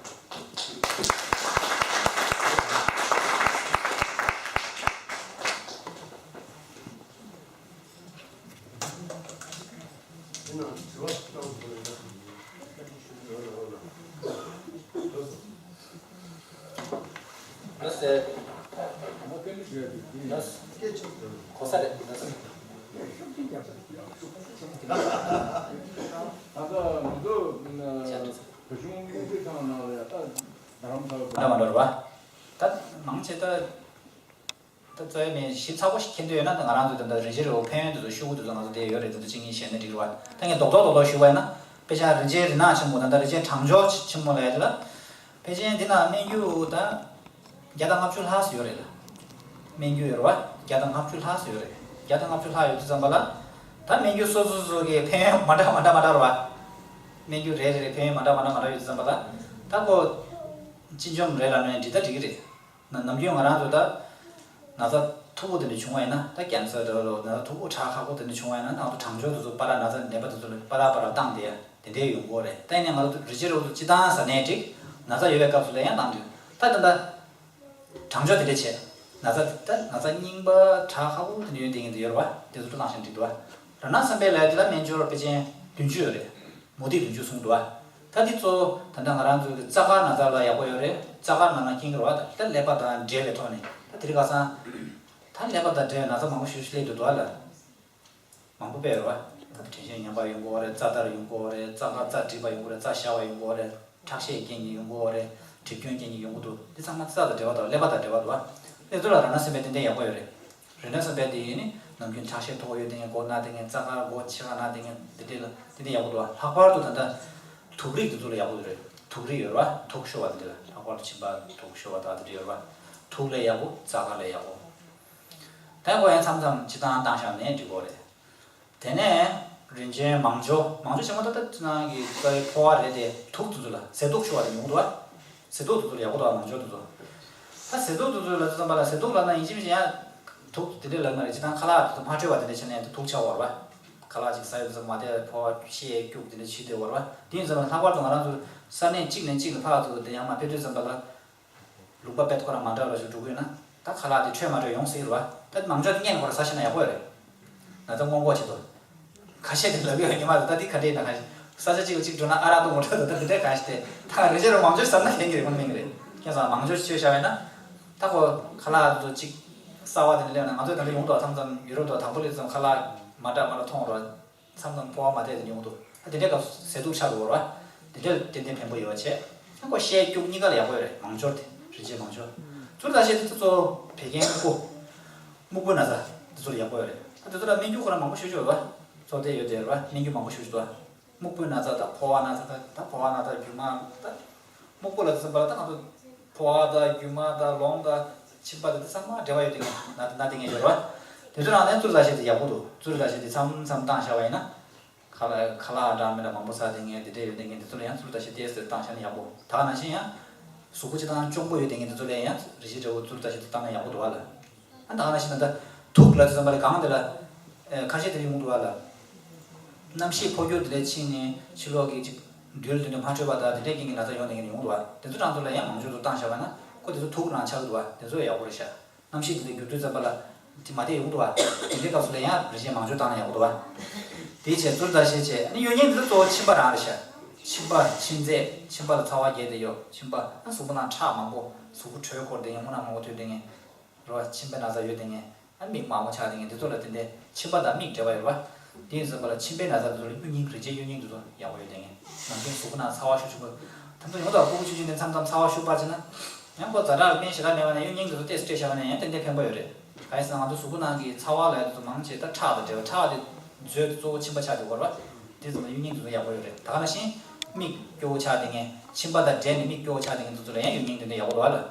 ལགས་སེ། ལགས་སེ། གོ་ས་རེད། ལགས་སེ། ད་ལྟ་ང་ཚོ་བོད་གཞུང་དངུལ་རྩིས་ཁང་ནང་ལ་ཡ་ད་རྡ་རམ་ས་ལ་མ་འདྲ་མ་འདྲ་རེད་བ། ད་མང་ཆེ་ད། ད་རྩ་བའི་མི་ཞིབ་ཚགས་པོ་ཞིག་མཁྱེན་འདོད་ཡོད་ན་ད་ང་རང་ཚོའི་ད་ལྟ་རིན་ཆེན་རིལ་བུ་ཕན་ཡོན་དེ་ཚོ་ཤོག་གུ་དེ་ཚོ་ང་ཚོ་དེ་ཡོད་རེད། དེ་ཚོ་གཅིག་གཉིས་ཤེས་ན་འགྲིག་རེད་བ། ད་ངས་རྡོག་རྡོག་རྡོག་རྡོག་ཞུ་བ་ཡིན་ན་དཔེ་ཆ་རིན་ཆེན་རིལ་ནག་ཆེན་མོ་ད་ལྟ་རིན་ཆེན་གྲང་སྦྱོར་ཆེན་མོ་ལབ་ཡ་དེ་ལ་དཔེ་ཆ་འདི་ན་སྨན་རྒྱུ་ད་བརྒྱ་དང་ལྔ་བཅུ་ལྷག་ཙམ་ཡོད་རེད་ལ། སྨན་རྒྱུ་ཡོད་རེད་བ། བརྒྱ་དང་ལྔ་བཅུ་ལྷག་ཙམ་ཡོད་རེད། བརྒྱ་དང་ལྔ་བཅུ་ལྷག་ཡོད་དུས་ཙམ་པ་ལ་ད་སྨན་རྒྱུ་སོ་སོ་སོ་གི་ཕན་ཡོན་མ་འདྲ་མ་འདྲ་མ་འདྲ་རེད་བ། སྨན་རྒྱུ་རེ་རེ་རེ་ཕན་ཡོན་མ་འདྲ་མ་འདྲ་མ་འདྲ་ཡོད་དུས་ཙམ་པ་ལ་ད་ཁོ་སྤྱི་འཇོམས་རེད་ལབ་ནས་འགྲིག་ད་འགྲིག་གི་རེད། ན་ནམ་རྒྱུན་ང་རང་ཚོ་ད་ན་ཚ་མཐུག་པོ་དེ་འདྲ་བྱུང་བ་ཡིན་ན་ད་ཀན་སར་འདྲ་བོ་ན་ཚ་མཐུག་པོ་དྲག་ཁག་པོ་དེ་འདྲ་བྱུང་བ་ཡིན་ན་ང་ཚོ་གྲང་སྦྱོར་དེ་ཚོ་པ་ར་ན་ཚ་ནད་པ་དེ་ཚོ་ལ་པ་ར་པ་ར་བཏང་དེ་དེ་འདྲའི་ཡོང་གི་རེད། ད་ཡིན་ནའི་ང་ཚོ་རི་ཆེ་རོ་ཚོ་སྤྱི་བཏང་ཟ་ནའི་འགྲིག་ན་ཚ་ཡོད་པའི་སྐབས་སུ་ལ་ཡང་བཏང་དུས་ད་ད་ད་གྲང་སྦྱོར་དེ་འདྲ་བྱས་ན་ཚ་ད་ན་ཚ་རྙིང་པ་དྲག་ཁག་པོ་དེ་འདྲ་ཡོད་དེ་ཡིན་དེ་ཡོད་རེད་བ། དེ་ཚོ་བཏང་ཤིང་འགྲིག་འདུག་བ། ར་ན་སེམས་པའི་ལས་དེ་ལ་སྨན་སྦྱོར་དཔེ་ཅན་བདུན་ཅུ་ཡོད་རེད། མུ་ཏིག་བདུན་ཅུ་གསུངས་འདུག་བ། ད་འདི་གཙོ་བོ་ད་ལྟ་ང་རང་ཚོའི་རྩ་དཀར་ན་ཚ་ལ་ཡག་པོ་ཡོད་རེད། རྩ་དཀར་ན་ན་རྐྱེན་གྱིས་རེད་བ། ད་ཀླད་པ་དང་འབྲེལ་བའི་ཐོག་ནས་ད་དེ་རིང་ཁ་སང་ད་ཀླད་པ་དང་འབྲེལ་བའི་ན་ཚ་མང་པོ་ཞེ་པོ་ཞིག་སླེབས་འདུག་འདུག་བ་ལ། མང་པོ་དཔེ་ཡོད་རེད་བ། ད་དྲན་ཤེས་ཉམས་པ་ཡོང་གི་ཡོད་རེད། རྩ་འདར་ཡོང་གི་ཡོད་རེད། རྩ་དཀར་རྩ་འགྲིབ་པ་ཡོང་གི་ཡོད་རེད། རྩ་ཞ་བ་ཡོང་གི་ཡོད་རེད། ཁྲག་ཤེད་རྐྱེན་གྱིས་ཡོང་གི་ཡོད་རེད། གྲིབ་སྐྱོན་རྐྱེན་གྱིས་ཡོང་གི་འདུག་འདི་ཚང་མ་རྩ་དང་འབྲེལ་བ་དང་ཀླད་པ་དང་འབྲེལ་བ་འདུག་བ། དེ་ཚོ་ལ་ར་ན་སེམས་པའི་ཏན་ཏན་ཡག་པོ་ཡོད་རེད། རེད་ན་བསམ་པའི་དེ་ཡིན་ནི་ནམ་རྒྱུན་ཁྲག་ཤེད་མཐོ་པོ་ཡོད་དེ་ངས་མགོ་ན་དེ་ངས་རྩ་དཀར་མགོ་ཕྱི་ཁ་ན་དེ་ངས་དེ་འདྲས་ལ་དེ་འདྲས་ཡག་པོ་འདུག་ལྷག་པར་དུ་ད་ལྟ་དུག་རིགས་དེ་ཚོ་ལ་ཡག་པོ་རེད། དུག་རིགས་ཡོད་རེད་བ། དུག་ཤོར་བ་དེ་འདྲས་ལ་ལྷག་པར་དུ་མཆིན་པ་དུག་ཤོར་བ་དག་དེ་འདྲས་ཡོད་རེད་བ། དུག་ལས་ཡག་པོ་རྩ་དཀར་ལས་ཡག་པོ། དེ་ཁོ་ཡང་མཚམས་མཚམས་སྤྱི་བཏང་བཏང་བཞག་ནས་འགྲིག་གོ་རེད། དེ་ནས་རིན་ཆེན་མང་སྦྱོར། མང་སྦྱོར་ཆེན་མོ་ད་ལྟ་ནང་གི་རྩ་བའི་ཕོ་བ་རེད་དེ་དུག་དེ་ཚོ་ལ་ཟས་དུག་ཤོར་བ་དེ་ཡོང་གི་འདུག་བ། ཟས་དུག་དེ་ཚོ་ལ་ཡག་པོ་འདུག་བ། མང་སྦྱོར་དེ་ཚོ། ད་ཟས་དུག་དེ་ཚོ་ལ་དུས་ཙམ་པ་ལ་ཟས་དུག་ལབ་ན་ཡིན་གཅིག་མིན་གཅིག་ཡང་དུག་དེ་འདྲས་ལབ་ན་རེད། སྤྱི་བཏང་ཁ་ལག་དེ་ཚོ་མ་འཕྲོད་པ་དེ་འདྲས་བྱས་ནས་དུག་ཆགས་ཡོད་རེད་བ། ཁ་ལག་ཅིག་ཟ་ཡོང་དུས་ཙམ་པ་མ་བདེ་བའི་ཕོ་བ་ཤེད་སྐྱུག་དེ་འདྲས་བྱེད་བསྡད་ཡོད་རེད་བ། དེ་ཡིན་ཙང་ལྷག་པར་དུ་ང་རང་ཚོ་ས་གནས་གཅིག་ནས་གཅིག་ལ་ཕར་ཚུར་དེ་ཡང་མ་ཕེབས་དུས་ཙམ་པ་ལ། ལུང་པ་དཔེ་ཁོ་རང་མ་འདྲ་བ་ཞིག་འགྲོ་གི་ཡོད་ན་ད་ཁ་ལག་དེ་འཕྲོད་མ་འཕྲོད་ཡོང་སྲིད་རེད་བ། ད་མང་ཚོགས་དེ་བརྙན་ཁོ་རང་ཟ་ཤེས་ན་ཡག་པོ་རེད། ན་ཚ་སྔོན་འགོག་བྱེད་དོ། ཁ་ཤས་དེ་ལབ་ཡོད་ཉི་མ་ད་ལྟ་འདི་ག་འདྲས་ན་ཁ་ཤས་ས་ཆ་གཅིག་ལ་གཅིག་འགྲོ་ན་ཨ་རག་འཐུང་དགོས་འདྲ་ད་ད་འདི་འདྲས་ག་ཤས་དེ་ད་རེ་ཆེ་རུ་མང་ཆོས་ཟབ་ན་ཕན་གི་རེད་ཁོང་མིན་གི་རེད་ཁྱེད་ཚོ་མང་ཆོས་ཆོས་བྱ་བས་ན་ད་ཁོ་ཁ་ལག་ཚོ་གཅིག་གསར་བ་དེ་འདྲ་སླེབས་ན་ང་ཚོ་ད་ལྟ་ཡོང་དོ་མཚམས་མཚམས་ཡུ་རོབ་དང་དང་པོ་སླེབས་ཙམ་ཁ་ལག་མ་འདྲ་མ་འདྲ་མཐོང་རོགས། མཚམས་མཚམས་ཕོ་བ་མ་བསྡད་དེ་ཉུང་འདུག་ཨ་དེ་འདྲའི་སྐབས་སུ་ཟས་དུག་ཆགས་འགྲོ་བ་རེད་བ། དེ་འདྲ་ཏན་ཏན་ཕན་པོ་ཡོད་པ་བྱས། ཨ་ཁོ་བཤད་རྒྱུག་གཉིས་ཀ་ལ་ཡག་པོ་ཡོད་རེད་མང་སྦྱོར་དེ་རིན་ཆེན་མང་སྦྱོར། ཚུར་ད་བཤད་དེ་ཚོ་བད་ཀན་སྨུག་པོ། སྨུག་པོའི་ན་ཚ་དེ་ཚོ་ལ་ཡག་པོ་ཡོད་རེད་ཨ་དེ་ཚོ་ལ་སྨན་རྒྱུ་ཁོ་རང་མང་པོ་ཤོད་ཆོག་ཡོད་པ། ཚོ་དེ་ཡོད་དེ་རེད་བ་སྨན་རྒྱུ་མང་པོ་ཤོད་ཆོག་ཡོད་པ། སྨུག་པོའི་ན་ཚ་དང་ཕོ་བ་ན་ཚ་དང་ད་ཕོ་བ་ན་ཚ་རྒྱུ་མ་ད། སྨུག་པོ་ལ་དེ་ཚོ་པ་ལ་ད་ང་ཚོ་ཕོ་བ་དང་རྒྱུ་མ་དང་ལོང་དང་མཆིན་པ་དང་དེ་ཚང་མ་འབྲེལ་བ་ཡོད་དེ་ངས་ན་ན་དེ་ངས་ཡོད་རེད་བ། དེ་ཚོ་རང་ནས་ཚུར་ལྟ་བྱེད་དེ་ཡག་པོ་འདུག་ཚུར་ལྟ་བྱེད་དེ་མཚམས་མཚམས་བཏང་བཞག་པ་ཡིན་ན། ཁ་ལག་ཁ་ལག་འདྲ་མི་འདྲ་མང་པོ་ཟ་དེ་ངས་དེ་འདྲས་ཡོད་དེ་ངས་དེ་ཚོ་ལ་ཡང་ཚུར་ལྟ་བྱེད་དེ་ཟེར་བཏང་བཞག་ན་ཡག་པོ་ད་ག་ནང་བཞིན་ཡང་། གཟུགས་པོ་སྤྱི་དང་གཅོང་པོ་ཡོད་དེ་ངས་དེ་ཚོ་ལ་ཡང་རི་ཞིག་འདྲ་བོ་ཚུར་ལྟ་བྱེད་དེ་བཏང་ན་ཡག་པོ་འདུག་བ་ལ། ཨ་ད་ག་ནང་བཞིན་ད་ལྟ་དུག་ལ་དེ་ཚོ་མ་ལ་གང་དེ་ལ། ཁ་ཤས་དེ་ཡོང་འདུག་བ་ལ། གནམ་གཤིས་འཕོ་འགྱུར་དེ་འདྲ་ཕྱིན་ནས་ཕྱི་ལོགས་ཀྱི་ཅིག་རྡུལ་དེ་འདྲ་མ་འཕྲོད་པ་དང་དེ་འདྲའི་རྐྱེན་གྱིས་ན་ཚ་ཡོང་དེ་ངས་ཡོང་འདུག་བ་དེ་ཚོ་རང་ཚོ་ལ་ཡང་མང་ཤོས་དུ་བཏང་བཞག་པ་ན་ཁོ་དེ་ཚོ་དུག་རང་ཆགས་འདུག་བ་དེ་ཚོ་ཡག་པོ་རེད་ཤག་གནམ་གཤིས་དེ་འདྲའི་འགྱུར་དུས་ཙམ་པ་ལ་དེ་མ་བསྡད་ཡོང་འདུག་བ་དེ་འདྲའི་སྐབས་སུ་ལ་ཡང་རིན་ཆེན་མང་ཤོས་བཏང་ན་ཡག་པོ་འདུག་བ། དེའི་ཆེད་ཚུར་ལྟ་ཤེས་བྱས་ནི་གཡོ་སྙིང་དེ་ཚོ་གཙོ་བོ་མཆིན་པ་རང་རེད་ཤག་མཆིན་པ་མཆིན་ཚད་མཆིན་པ་ལ་ཚ་བ་རྒྱས་དེ་ཡོད་མཆིན་པ་ཨ་གཟུགས་པོ་ནང་ཁྲག་མང་པོ་གཟུགས་པོ་དྲོད་འཁོར་དེ་ངས་སྔོ་ནག་མང་པོ་ཐོན་དེ་ངས། རེད་བ། མཆིན་པའི་ན་ཚ་ཡོད་དེ་ངས་ཨ་མིག་མང་པོ་ཆགས་དེ་ངས་དེ་ཚོ་ལ་དེ་འདྲའི་མཆིན་པ་དང་མིག་འབྲེལ་བ་ཡོད་རེད་བ། དེ་ཡིན་ཙམ་པ་ལ་མཆིན་པའི་ན་ཚ་དེ་ཚོ་ལ་གཡོ་སྙིང་རིན་ཆེན་གཡོ་སྙིང་དེ་ཚོ་ཡག་པོ་ཡོད་དེ་ངས་ནམ་རྒྱུན་གཟུགས་པོ་ནང་ཚ་བ་ཤུགས་ཆེན་པོ། ད་ཚོ་ཡོང་དང་ཕྲུ་གུ་ཆུང་ཆུང་དེ་མཚམས་མཚམས་ཚ་བ་ཤུགས་པ་ཅིག་ན། ཡང་ཁོ་ཛ་དྲག་སྨན་ཞེ་དྲག་མེད་པ་ན་གཡོ་སྙིང་དེ་ཚོ་ཏོག་ཙམ་སྤྲད་བཞག་པ་ན་ཡང་ཏན་ཏན་ཕན་པོ་ཡོད་རེད། གང་ཡིན་ཟེར་ན་ང་ཚོ་གཟུགས་པོ་ནང་གི་ཚ་བ་ལབ་ཡ་དེ་ཚོ་མང་ཆེ་ད་ཁྲག་དང་འབྲེལ་བ་ཁྲག་དེ་མཛོད་དེ་གཙོ་བོ་མཆིན་པ་ཆགས་དེ་ཡོད་རེད་བ། དེ་ཙམ་ལ་གཡོ་སྙིང་དེ་ཚོ་ཡག་པོ་ཡོད་རེད་ད་ག་ནང་བཞིན། མིག་སྐྱོ་བོ་ཆགས་དེ་ངས་མཆིན་པ་དང་འབྲེལ་ནས་མིག་སྐྱོ་བོ་ཆགས་དེ་ངས་དེ་ཚོ་ལ་ཡང་གཡོ་སྙིང་དེ་འདྲ་ཡག་པོ་འདུག་བ་ལ།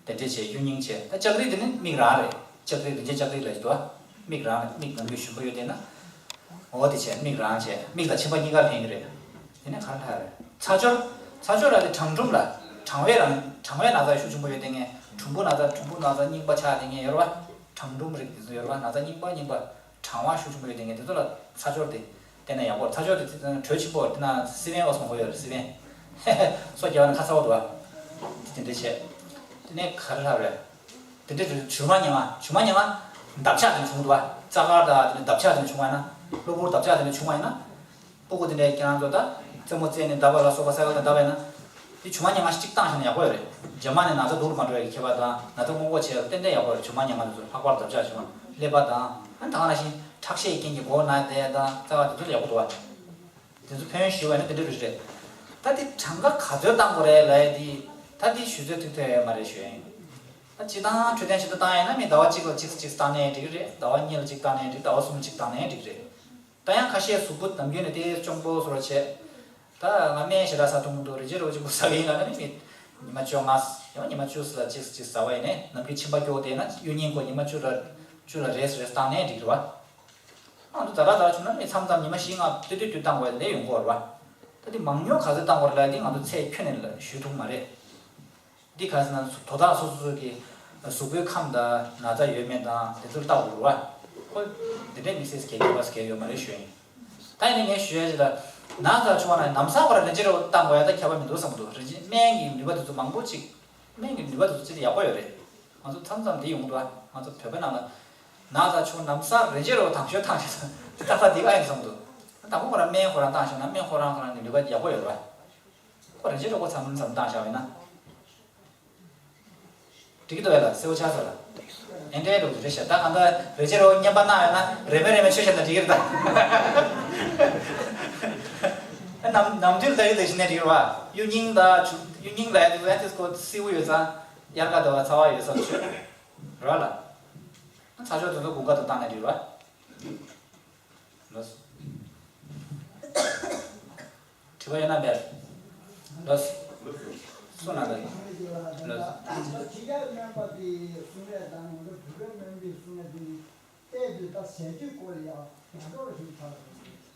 དེ་འདྲས་བྱས་གཡོ་སྙིང་བྱས་ད་ལྕགས་རིལ་དེ་ནི་མིག་རང་རེད། ལྕགས་རིལ་རིན་ཆེན་ལྕགས་རིལ་ལབ་ཀྱི་འདུག་བ། མིག་རང་རེད་མིག་ནམ་རྒྱུན་ཞུམ་པ་ཡོད་དེ་ན། འོ་དེ་བྱས་མིག་རང་བྱས་མིག་དང་མཆིན་པ་གཉིས་ཀར་ཕན་གྱི་རེད། དེ་ནས་ག་རེ་ལྷག་རེད། ཚ་སྦྱོར། ཚ་སྦྱོར་ལ་དེ་གྲང་ཕྲུམ་ལ། གྲང་བའི་རང་གྲང་བའི་ན་ཚ་ཤུགས་ཆེན་པོ་ཡོད་དེ་ངས་གྲུམ་བུ་ན་ཚ་གྲུམ་བུ་ན་ཚ་རྙིང་པ་ཆགས་དེ་ངས་ཡོད་རེད་བ། གྲང་ཕྲུམ་རིགས་དེ་ཚོ་ཡོད་རེད་བ་ན་ཚ་རྙིང་པ་རྙིང་པ། གྲང་བ་ཤུགས་ཆེན་པོ་ཡོད་དེ་ངས་དེ་ཚོ་ལ་ཚ་སྦྱོར་དེ། བསྟེན་ན་ཡག་པོ་རེད་ཚ་སྦྱོར་དེ་དེ་དྲོད་ཆེན་པོ་དེ་ན་སི་པན་འོ་སོང་གོ་ཡོད་རེད་སི་པན། སོ་རྒྱག་པ་ན་ཁ་ཚ་བོ་འདུག་བ། དེ་དེ་འདྲས་བྱས། དེ་ནས་ག་རེ་ལབ་རེད། དེ་འདྲས་དེ་ཇུར་མ་ཉལ་མ་ཇུར་མ་ཉལ་མ། འདབ་ཆགས་དེ་བྱུང་འདུག་བ། རྩ་དཀར་དང་དེ་ནས་འདབ་ཆགས་དེ་བྱུང་བ་ན། གློ་བུར་འདབ་ཆགས་དེ་བྱུང་བ་ཡིན་ན། སྤུ་གུ་དེ་འདྲས་ཁྱེད་རང་ཚོ་ད། རྩེད་མོ་རྩེས་ནས་བརྡབས་པ་ལ་སོགས་པ་སའི་ཀལ་དང་བརྡབས་པ་ཡིན་ན། དེ་ཇུར་མ་ཉལ་མ་ཞིག་གཅིག་བཏང་བཞག་ན་ཡག་པོ་ཡོད་རེད། རྗེས་མ་ནས་ན་ཚ་སྡུག་རུ་མ་འགྲོ་བའི་ཁྱད་པར་དང་ན་ཚ་སྔོན་འགོག་བྱེད་ཡ་ཏན་ཏན་ཡག་པོ་ཡོད་རེད་ཇུར་མ་ཉལ་མ་དེ་ཚོ་ལྷག་པར་འདབ་ཆགས་ཇུར་མ་ཀླད་པ་དང་། ཨ་ད་ག་ནང་བཞིན་ཁྲག་ཤེད་རྐྱེན་གྱིས་མགོ་ན་བསྡད་ཡ་དང་རྩ་བ་དེ་ཚོ་ལ་ཡག་པོ་འདུག་བ། དེ་ཚོ་ཕན་ཡོན་ཞུས་པ་ཡིན་ན་དེ་འདྲ་རེད་རེད། ད་དེ་གྲངས་ཀ་ག་ཚོད་བཏང་དགོས་རེད་ལབ་ཡ་དེ། ད་དེ་ཞུ་ཚོད་ཐུག་ཐུབ་ཡོད་མ་རེད་ཞུ་ཡ་ཡིན། ད་སྤྱིར་བཏང་འཕྲོད་བསྟེན་ཞིབ་ཏུ་བཏང་ཡ་ཡིན་ན་མི་ཟླ་བ་གཅིག་ལ་གཅིག་གཅིག་བཏང་ནའི་འགྲིག་གི་རེད་ཟླ་བ་གཉིས་ལ་གཅིག་བཏང་ནའི་འགྲིག་ཟླ་བ་གསུམ་ལ་གཅིག་བཏང་ནའི་འགྲིག་གི་རེད། ད་ཡང་ཁ་ཤས་གཟུགས་པོ་ནམ་རྒྱུན་ནས་དེ་གཅོང་པོ་བཟོ་འདྲ་བྱས། ད་ང་སྨན་ཞེ་དྲག་ཟ་ཐུབ་མི་འདུག་རིན་ཆེན་རོ་གཅིག་པུ་ཟ་གི་ཡིན་ལབ་ན་ནི་མི། ཉི་མ་བཅོ་ལྔ། ཡང་ཉི་མ་བཅུ་ཙམ་ལ་གཅིག་གཅིག་ཟ་བ་ཡིན་ནའི་ནམ་རྒྱུན་མཆིན་པ་སྐྱོ་བསྡད་ན་གཡོ་སྙིང་ཁོ་ཉི་མ་བཅུ་ལ། བཅུ་ལ་རེས་རེས་བཏང་ནའི་འགྲིག་རེད་བ། ང་ཚོ་ཛ་དྲག་ཛ་དྲག་བྱུང་ན་ནི་མཚམས་མཚམས་ཉི་མ་བཞི་ལྔ་ཏོག་ཏོག་ཏོག་བཏང་དགོས་ལས་ཡོང་གི་རེད་བ། ད་དེ་མང་ཉུང་ག་ཚོད་བཏང་དགོས་རེད་ལབ་དེ་ང་ཚོ་ཚད་ཁྱོན་ནས་ཞུ་ཐུབ་མ་རེད། འདི་ག་ཟེར་ན་དོ་བདག་སོ་སོ་སོ་གི་གཟུགས་པོའི་ཁམས་དང་ན་ཚ་ཡོད་མེད་དང་དེ་ཚོར་བལྟ་དགོས་རེད་བ། ཁོ། འདི་འདྲའི་དམིགས་བསལ་གལ་ཆེ་བ་གལ་ཡོད་མ་རེད་ཞུ་ཡིན། ད་ཡིན་ན་ངས་ཞུ་ཡ་ཞིག་ལ། ན་ཚ་བྱུང་བ་ན་ལམ་སང་ཁོ་རང་རིན་ཆེན་རོ་བཏང་དགོས་ཡ་ད་ཁྱད་པར་མི་འདུག་བསམ་གྱི་འདུག་རིན་ཆེན་སྨན་གྱི་ནུས་པ་དེ་ཚོ་མང་པོ་ཅིག་སྨན་གྱི་ནུས་པ་དེ་ཚོ་ཅི་ཡག་པོ་ཡོད་རེད། ང་ཚོ་མཚམས་མཚམས་དེ་ཡོང་གི་འདུག་བ། ང་ཚོ་བོད་པ་ནང་ལ། ན་ཚ་བྱུང་ལམ་སང་རིན་ཆེན་རོ་དང་ཤོས་བཏང་ཞིག་ད་ལྟ་འདི་ཨ་ཡིན་བསམ་གྱི་འདུག་དང་པོ་ཁོ་རང་སྨན་ཁོ་རང་བཏང་ཞིག་ན་སྨན་ཁོ་རང་ཁོ་རང་གི་ནུས་པ་ཡག་པོ་ཡོད་རེད་བ། ཁོ་རང་ཅི་རེད་ཁོ་མཚམས་མཚམས་བཏང་བཞག་པ་ཡིན་ན། འགྲིག་གི་འདུག་ཨེ་ལ་གསལ་པོ་ཆགས་སོང་ལ། ཨེ་འདྲའི་ལུགས་རེད་ཤག་ད་གང་ལྟར་རེ་ཅི་རོ་བརྙན་པར་གནང་ཡོད་ན་རེ་མེ་རེ་མེ་ཆོས་བཤད་ན་འགྲིག་གི་རེད་ད། ནམ་ནམ་དུས་ལྟ་ཡི་ལྟ་བཞིན་ནས་འགྲིག་རེད་བ། གཡུ་རྙིང་ད་ཆུ་གཡུ་རྙིང་ལ་ཡ་དེ་ཚོ་ཨེ་དེ་ཀོ་སེའུ་ཡོད་ཙང་དབྱར་ཁ་ད་བ་ཚ་བ་ཡོད་ཙང་ཆོས་རེད་བ་ལ། ཚ་ཤོག་དེ་ཚོ་དགུན་ཁ་དུ་བཏང་ནས་འགྲིག་རེད་བ། ལོས། དྲི་བ་ཡོད་ན་འབད། ལོས། སུ་ན་འབད། ལོས།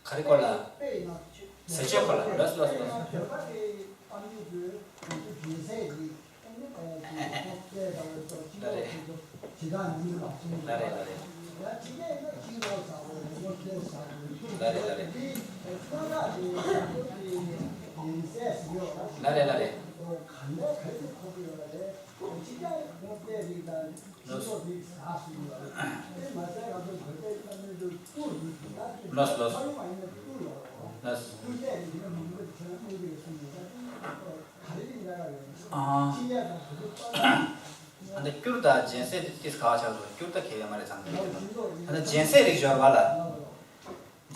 ག་རེ་སྐོར་ལ། ཟས་སྤྱོད་སྐོར་ལ་ལོས་ལོས་ལོས། ལ་རེ། ལ་རེ་ལ་རེ། ལ་རེ་ལ་རེ། ལ་རེ་ལ་རེ། ལོས། ལོས་ལོས། ལགས་སོ། ཨ། ཨ་འདི་སྐྱུར་དང་སྦྱིན་སྲེག་དེ་ཏིས་ག་བ་ཆགས་འདུག་སྐྱུར་ད་གལ་ཡོད་མ་རེད་ཚང་མ། ཨ་ནི་སྦྱིན་སྲེག་རིགས་སྦྱོར་བ་ལ།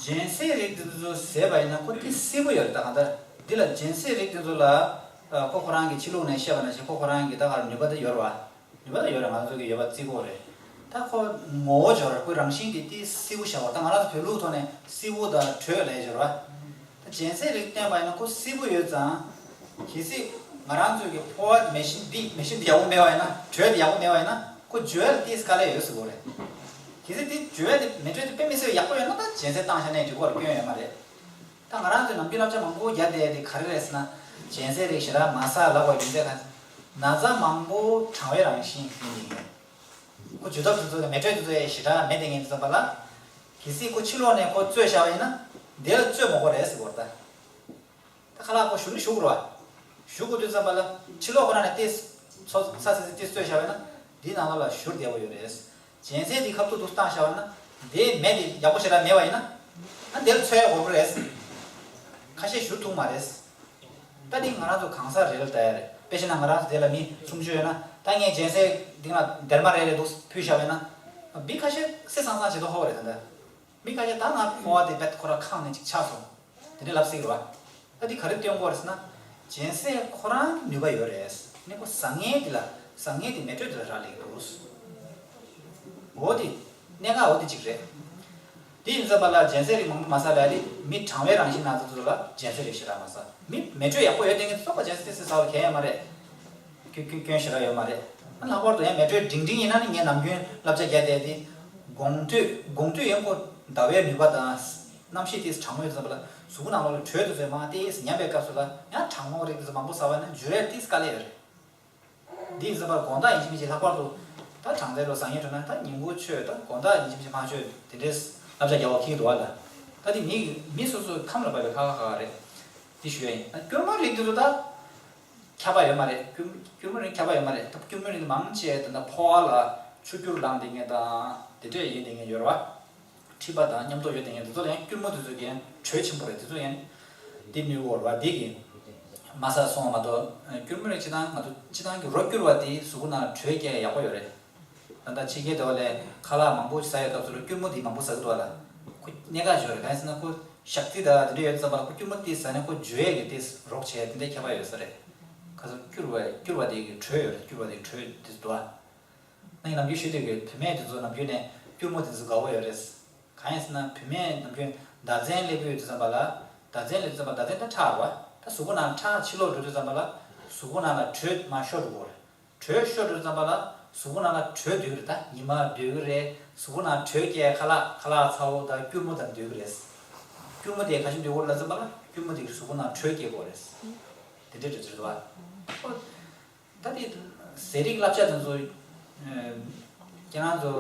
སྦྱིན་སྲེག་རིགས་དེ་ཚོ་ཟེར་བ་ཡིན་ན་ཁོ་ཏིས་སིལ་པོ་ཡོད་རེད། ད་གང་ལྟར་འདི་ལ་སྦྱིན་སྲེག་རིགས་དེ་ཚོ་ལ་ཁོ་ཁོ་རང་གི་ཕྱི་ལུགས་ནས་བཤད་པ་ནང་བཞིན་ཁོ་ཁོ་རང་གི་ད་ག་ནུས་པ་དེ་ཡོད་རེད་བ། ནུས་པ་ཡོད་རེད། ང་ཚོ་གི་ཡོད་པ་བརྩི་དགོས་རེད། ད་ཁོ་ངོ་བོ་སྦྱོར་ཁོའི་རང་བཞིན་དེ་ཏིས་སིལ་བོ་བཞག་པ། ད་ང་རང་ཚོ་བོད་ལུགས་ཐོག་ནས་སིལ་བོ་དང་དྲོད་ལབ་སྦྱོར་བ། ད་སྦྱིན་སྲེག་རིགས་བསྟན་པ་ཡིན་ན་ཁོ་སིལ་བོ་ཡོད་ཙང་། གལ་སྲིད་ང་རང་ཚོ་གི་ཕོ་བ་མེ་ཤིན་འདི་མེ་ཤིན་འདི་ཡག་པོ་མེད་པ་ཡིན་ན། དྲོད་འདི་ཡག་པོ་མེད་པ་ཡིན་ན་ཁོ་འཇུ་ཡ་ལ་ཏིས་དཀའ་ལས་ཡོད་ཟེར་དགོས་རེད། གལ་སྲིད་འདི་འཇུ་ཡ་འདི་མེ་དྲོད་འདི་དཔེ་མི་སྲིད་པ་ཡག་པོ་ཡོད་ན་ད་སྦྱིན་སྲེག་བཏང་བཞག་ནས་འགྲིག་གི་རེད། སྐྱོན་ཡོད་མ་རེད། ད་ང་རང་ཚོའི་ནམ་རྒྱུན་བསླབ་བྱ་མང་པོ་རྒྱབ་བསྡད་དེ་ག་རེ་རེད་ཟེར་ན། སྦྱིན་སྲེག་རིགས་ཞེ་དྲག་མ་ཟ་ལབ་པ་ཡིན་ཚེ་ག་ན་ཚ་མང་པོ་གྲང་བའི་རང་བཞིན་ཡིན་ནི་ཡིན། ཁོ་འཇུ་ཐབས་དེ་ཚོ་གི་མེ་དྲོད་དེ་ཚོ་ཡང་ཞེ་དྲག་མེད་དེ་ངེས་འདུག་ཙམ་པ་ལ། གལ་སྲིད་ཁོ་ཕྱི་ལོགས་ནས་ཁོ་བཙོས་བཞག་པ་ཡིན་ན་དེ་ལ་བཙོས་མ་དགོས་རེད་ཟེར་གོ་རེད་ད། ད་ཁ་ལག་ཁོ་བཞུར་ནི་བཞུར་དགོས་རེད་བ། བཞུར་དགོས་དུས་ཙམ་པ་ལ་ཕྱི་ལོགས་ཁོ་རང་ནས་ཏིས་ཚོ་ས་སི་སི་ཏིས་བཙོས་བཞག་པ་ཡིན་ན་འདིའི་ནང་ལོགས་ལ་བཞུར་བདེ་པོ་ཡོད་རེད། སྦྱིན་སྲེག་འདི་ཁ་ཐུག་ཏུ་བཏང་བཞག་པ་ན་དེ་མེ་དེ་ཡག་པོ་ཞེ་དྲག་མེད་པ་ཡིན་ན། ཨ་དེ་ལ་ཚོས་ཡག་འོར་པོ་རེད། ཁ་ཤས་བཞུར་ཐུབ་མ་རེད། ད་འདི་ང་རང་ཚོ་གང་ཟག་རེ་རེ་ལ་ལྟ་ཡ་རེད། དཔེ་བྱས་ན་ང་རང་ཚོ་དེ་ལ་མི་སུམ་ཅུ་ཡོད་ན་ད་ངས་སྦྱིན་སྲེག་འདི་ང་སྡེར་མ་རེ་རེ་འདུག་ཕུལ་བཞག་པ་ཡིན་ན། མི་ཁ་ཤས་སེ་སང་སང་བྱེད་མདོག་ཁ་པོ་རེད་ད་ལྟ། མི་ཁ་ཤས་ད་ང་ཕོ་བ་དེ་བེད་ཁོ་ར་ཁེངས་ནས་ཅིག་ཆགས་སོང་། དེ་འདྲས་ལབ་སྲིད་རེད་བ། ད་འདི་ག་རེ་སྟོན་གྱི་ཡོད་རེད་ཟེར་ན། སྦྱིན་སྲེག་ཁོ་རང་ནུས་པ་ཡོད་རེད། ནི་ཁོ་ཟ་མཁན་འདི་ལ་ཟ་མཁན་འདི་མེ་དྲོད་འདི་ལ་རག་ལས་ཀྱི་འདུག་འོ་དེ། གནད་འགག་འོ་དེ་གཅིག་རེད། དེ་ཡིན་ཙམ་པ་ལ་སྦྱིན་སྲེག་རིགས་མང་པོ་མ་ཟ་ལ་ལི་མི་གྲང་བའི་རང་བཞིན་ན་ཚོ་ཚོ་ལ་སྦྱིན་སྲེག་རིགས་ཞེ་དྲག་མ་ཟ། མི་མེ་དྲོད་ཡག་པོ་ཡོད་དེ་ངས་ཚོགས་པ་སྦྱིན་སྲེག་ཟ་བ་གལ་ཡང་མ་རེད། སྐྱོན་སྐྱོན་སྐྱོན་ཞེ་དྲག་ཡོད་མ་རེད། ལྷག་པར་དུ་ཡང་མེ་དྲོད་འབྲིང་འབྲིང་ཡིན་ན་ནི་ངས་ནམ་རྒྱུན་བསླབ་བྱ་རྒྱག་བསྡད་དེ། དགོང་དུས་དགོང་དུས་ཡང་ཁོ་ཟླ་བའི་ནུས་པ་དང་། གནམ་གཤིས་དེ་གྲང་མོ་ཡོད་ཙམ་པ་ལ་གཟུགས་པོ་ནང་ལོགས་ལ་དྲོད་དེ་ཚོས་མང་ཏེ་ཉམས་པའི་སྐབས་སུ་ལ་ཡང་གྲང་མོ་རིགས་དེ་ཚོ་མང་པོ་ཟ་བ་ན་འཇུ་རེས་ཏིས་དཀའ་ལས་ཡོད་རེད། འདི་ཡིན་ཙམ་པ་དགོང་དག་ཡིན་གཅིག་མིན་གཅིག་ལྷག་པར་དུ་ད་གྲང་ཚལ་ལོ་ཟ་ངེས་འགྲོ་ན་ད་ཉིན་གུང་མཆོད་ད་དགོང་དག་ཡིན་གཅིག་མིན་གཅིག་མ་མཆོད་དེ་འདྲའི་བསླབ་བྱ་རྒྱག་པ་ཁེལ་འདུག་བ་ལ། ད་འདི་མི་མི་སོ་སོའི་ཁམས་ལ་བབས་པའི་ཁག་ཁག་ཁག་རེད། འདི་ཞུ་ཡ་ཡིན། ད་སྐྱུར་མོ་རིགས་འདི་ཚོ་ད་ཁྱབ་པ་ཡོད་མ་རེད། སྐྱུར་སྐྱུར་མོ་རིགས་ཁྱབ་པ་ཡོད་མ་རེད། ད་སྐྱུར་མོ་རིགས་འདི་མང་ཆེ་ད་ལྟ་ཕོ་བ་ལ་ཆུ་སྐྱུར་ལངས་བསྡད་མཁན་དང་དེ་འདྲས་ཡིན་བསྡད་མཁན་ཡོད་རེད་བ། མཁྲིས་པ་དང་མཉམ་དུ་ཡོད་དེ་ངས་འདི་ཚོ་ལ་ཡང་སྐྱུར་མོ་དེ་ཚོ་གི་དྲོད་ཆེན་པོ་རེད། དེ་ཚོ་ཡང་འདི་མི་དགོས་པ་འདི་གི་མ་ཟ་སོང་བ་མ་གཏོགས། སྐྱུར་མོ་རེད། སྤྱི་བཏང་ང་ཚོ་སྤྱི་བཏང་གི་རོ་སྐྱུར་བ་དེ་གཟུགས་པོ་ནང་ལ་དྲོད་སྐྱེལ་ཡག་པོ་ཡོད་རེད། ད་ལྟ་ཕྱི་རྒྱལ་དེ་བ་ལས་ཁ་ལག་མང་པོ་ཟ་ཡོད་སྐབས་སུ་ལ་སྐྱུར་མོ་དེ་མང་པོ་ཟ་གི་འདུག་བ་ལ། ཁོ་གནད་འགག་ཅིག་ཡོད་རེད། གང་ཡིན་ཟེར་ན་ཁོ་ཞག་རྩི་དང་དེ་འདྲ་ཡོད་ཙམ་པ་ལ་ཁོ་སྐྱུར་མོ་དེ་ཟ་ནས་ཁོ་འཇུ་ཡས་ཀྱི་དེ་རོགས་བྱས་དེ་འདྲའི་ཁྱད་པར་ཡོད་ས་རེད། ཁ་སང་སྐྱུར་བ་སྐྱུར་བ་དེ་གི་དྲོད་ཡོད་རེད། སྐྱུར་བ་དེ་གི་དྲོད་དེ་འདུག་བ། ནང་གི་ནམ་རྒྱུན་ཞུས་དུས་ཀྱི་བུད་མེད་དེ་ཚོ་ནམ་རྒྱུན་ནས་སྐྱུར་མོ་དེ་ཚོ་དགའ་པོ་ཡོད་རེད། གང་ཡིན་ཟེར་ན་བུད་མེད་ནམ་རྒྱུན་ཟླ་མཚན་སླེབས་དུས་དུས་ཙམ་པ་ལ། ཟླ་མཚན་སླེབས་དུས་ཙམ་པ་ཟླ་མཚན་ད་ཁྲག་རེད་བ། ད་གཟུགས་པོ་ནང་ཁྲག་ཕྱི་ལོགས་འགྲོ་དུས་ཙམ་པ་ལ་གཟུགས་པོ་ནང་ལ་དྲོད་མར་ཤོར་འགྲོ་གི་རེད། དྲོད་ཤོར་འགྲོ་དུས་ཙམ་པ་ལ་གཟུགས་པོ་ནང་ལ་དྲོད་སྡོད་ཀྱི་རེད། ད་ཉི་མ་སྡོད་ཀྱི་རེད། གཟུགས་པོ་ནང་དྲོད་སྐྱེལ། ཁ་ལག་ཁ་ལག་ཚ་པོ་དང་སྐྱུར་མོ་དང་སྡོད་ཀྱི་རེད། སྐྱུར་མོ་དེ་ག་ཤེད་སྡོད་ཀྱི་རེད་ལབ་ཙམ་པ་ལ་སྐྱུར་མོ་དེ་གཟུགས་པོ་ནང་དྲོད་སྐྱེལ་དགོས་རེད། དེ་འདྲའི་དྲོད་ཚོད་རེད་བ། ད་དེ་ཟས་རིགས་བསླབ་བྱ་དེ་ཚོ། ཨ། ཁྱེད་རང་ཚོ།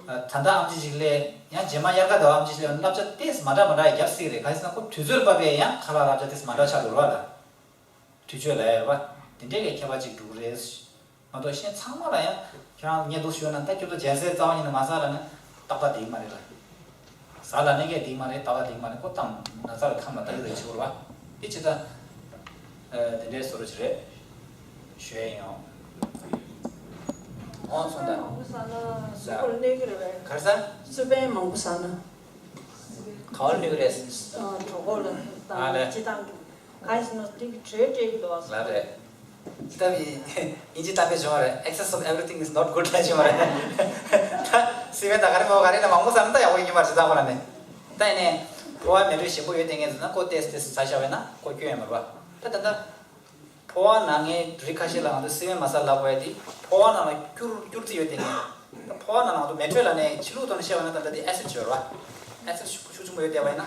ཨ། ད་ལྟ་ཨམ་ཆི་ཞིག་སླེབས། ཡང་རྗེས་མ་དབྱར་ཁ་དང་ཨམ་ཆི་ཞིག་སླེབས། བསླབ་བྱ་ཏོག་ཙམ་མ་འདྲ་མ་འདྲ་རྒྱབ་སྲིད་རེད། གང་ཡིན་ཟེར་ན་ཁོ་དུས་ཚོད་བབས་པས་ཡང་ཁ་ལག་བསླབ་བྱ་ཏོག་ཙམ་མ་འདྲ་ཆགས་འགྲོ་རེད་བ་ལ། དུས་ཚོད་ལ་ཡོད་པ། དེ་འདྲའི་གི་ཁྱད་པར་ཅིག་འགྲོ་གི་རེད། མ་གཏོགས་གཞན་ཚང་མ་ལ་ཡང་ཁྱེད་རང་ཉལ་འདུག་ཞུས་ན་ད་སྐྱོབ་ཏུ་སྦྱིན་སྲེག་རྩ་བ་ཉིད་ནས་མ་ཟ་ལ་ན་ཏག་ཏག་འགྲིག་མ་རེད་ལ། ཟ་ལ་ནི་གས་འགྲིག་མ་རེད། ཏག་ཏག་འགྲིག་མ་རེད། ཁོ་ཏང་ན་ཚ་ལ་ཁམས་ལ་ལྟ་གི་རེད་ཆེ་བོར་བ། དེ་ཅི་ད། ཨ། དེ་འདྲའི་བཟོ་འདྲ་ཅིག་རེད། ཞུ་ཡས་ཡིན། འོ་སོང་ད། མང་པོ་ཟ་ན་གཟུགས་པོར་གནོད་ཀྱི་རེད་པས། གར་ཟ། སི་པན་མང་པོ་ཟ་ན། ག་བར་གནོད་ཀྱི་རེད། ཨ། གྲོད་ཁོག་ལ་ཨ་ལས། དང་སྤྱི་བཏང་གི། གང་ཡིན་ཟེར་ན་དེ་གི་དྲོད་སྤྲད་ཀྱི་འདུག་ཨ། ལགས་རེད། ད་བི་ཨིན་ཇི་གཏམ་དཔེ་བྱུང་བ་རེད། Excess of everything is not good ལབ་བྱུང་བ་རེད། ད་སི་པན་ད་ག་རེ་མོ་ག་རེ་ན་མང་པོ་ཟ་ན་ད་ཡག་པོ་ཡིན་གྱི་མ་རེད། ཇི་ལྟར་ཁོ་ན་ནས་ད་ཡིན་ནས་ཕོ་བ་མེ་དྲོད་ཞན་པོ་ཡོད་དེ་ངས་ཟེར་ན་ཁོ་ཏེས་ཏེས་ཟ་བཞག་པས་ན་ཁོ་སྐྱོན་ཡོད་མ་རེད་པ། ད་ད་ད། ཕོ་བ་ན་ངའི་རིགས་ཁ་ཤས་ལ་ང་ཚོ་སི་པན་མ་ཟ་ལབ་དགོས་ཡ་དེ་ཕོ་བ་ནང་ལ་སྐྱུར་སྐྱུར་རྩི་ཡོད་དེ་ནས། ད་ཕོ་བ་ནང་ལ་ང་ཚོ་མེ་དྲོད་ལ་ནས་ཕྱི་ལུགས་ཐོག་ནས་བཤད་པ་ན་ད་ལྟ་དེ་ཨེ་སིད་ཅིག་ཡོད་རེད་པ། ཨེ་སིད་ཤུགས་ཤུགས་ཆེན་པོ་ཡོད་བསྡད་པ་ཡིན་ན།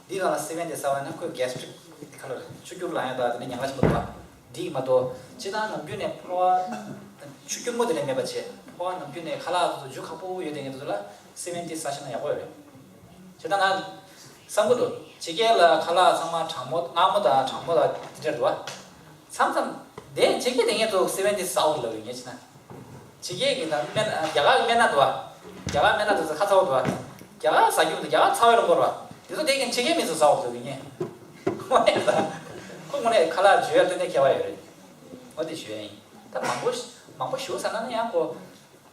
འདི་ནང་ལ་སི་པན་དེ་ཟ་བ་ཡིན་ན་ཁོའི་གེ་སི་ཊི་རིག་ཁ་ལོ་རེད། ཆུ་སྐྱུར་ལངས་ཡ་དང་དེ་ནས་ཉག་ལ་ཆེན་པོ་འདུག་པ། འདི་མ་གཏོགས་སྤྱིར་བཏང་ནམ་རྒྱུན་ནས་ཕོ་བ་ཆུ་སྐྱུར་མོ་དེ་ནས་མེད་པ་བྱས། ཕོ་བ་ནམ་རྒྱུན་ནས་ཁ་ལག་དེ་ཚོ་འཇུ་ཁག་པོ་ཡོད་དེ་ངས་དེ་ཚོ་ལ་སི་པན་དེ་ཟ་ཤེས་ན་ཡག་པོ་ཡོད་རེད། བྱས་ཙང་ང་བསམ་གྱི་འདུག་ཕྱི་རྒྱལ་ལ་ཁ་ལག་ཚང་མ་གྲང་མོ་མངར་མོ་དང་གྲང་མོ་དང་དེ་འདྲ་འདུག་པ། མཚམས་མཚམས་དེ་ཕྱི་རྒྱལ་དེ་ངས་ཚོ་སི་པན་དེ་ཟ་འོ་ལབ་ཡོད་ངས་བྱས་ན། ཕྱི་རྒྱལ་གྱི་ད་སྨན་རྒྱ་གར་སྨན་སྣ་འདུག་པ། རྒྱ་གར་སྨན་སྣ་དེ་ཚོ་ཁ་ཚ་བོ་འདུག་པ། རྒྱ་གར་ཟ་རྒྱུ་འདི་རྒྱ་གར་ཚ་བའི་རླུང་འཁོར་བ། དེ་ཚོ་དེ་གིན་ཕྱི་རྒྱལ་མི་ཚོ་ཟ་འོག་ཏུ་གི་ངས། དངོས་གནས་ད། ཁོ་དངོས་གནས་ཁ་ལག་འཇུ་ཡ་ཏན་ཏན་ཁྱད་པར་ཡོད་རེད། འོ་དེ་ཞུ་ཡ་ཡིན། ད་མང་པོ་ཞིག་མང་པོ་ཞིག་ཟ་ན་ནི་ཡང་ཁོ།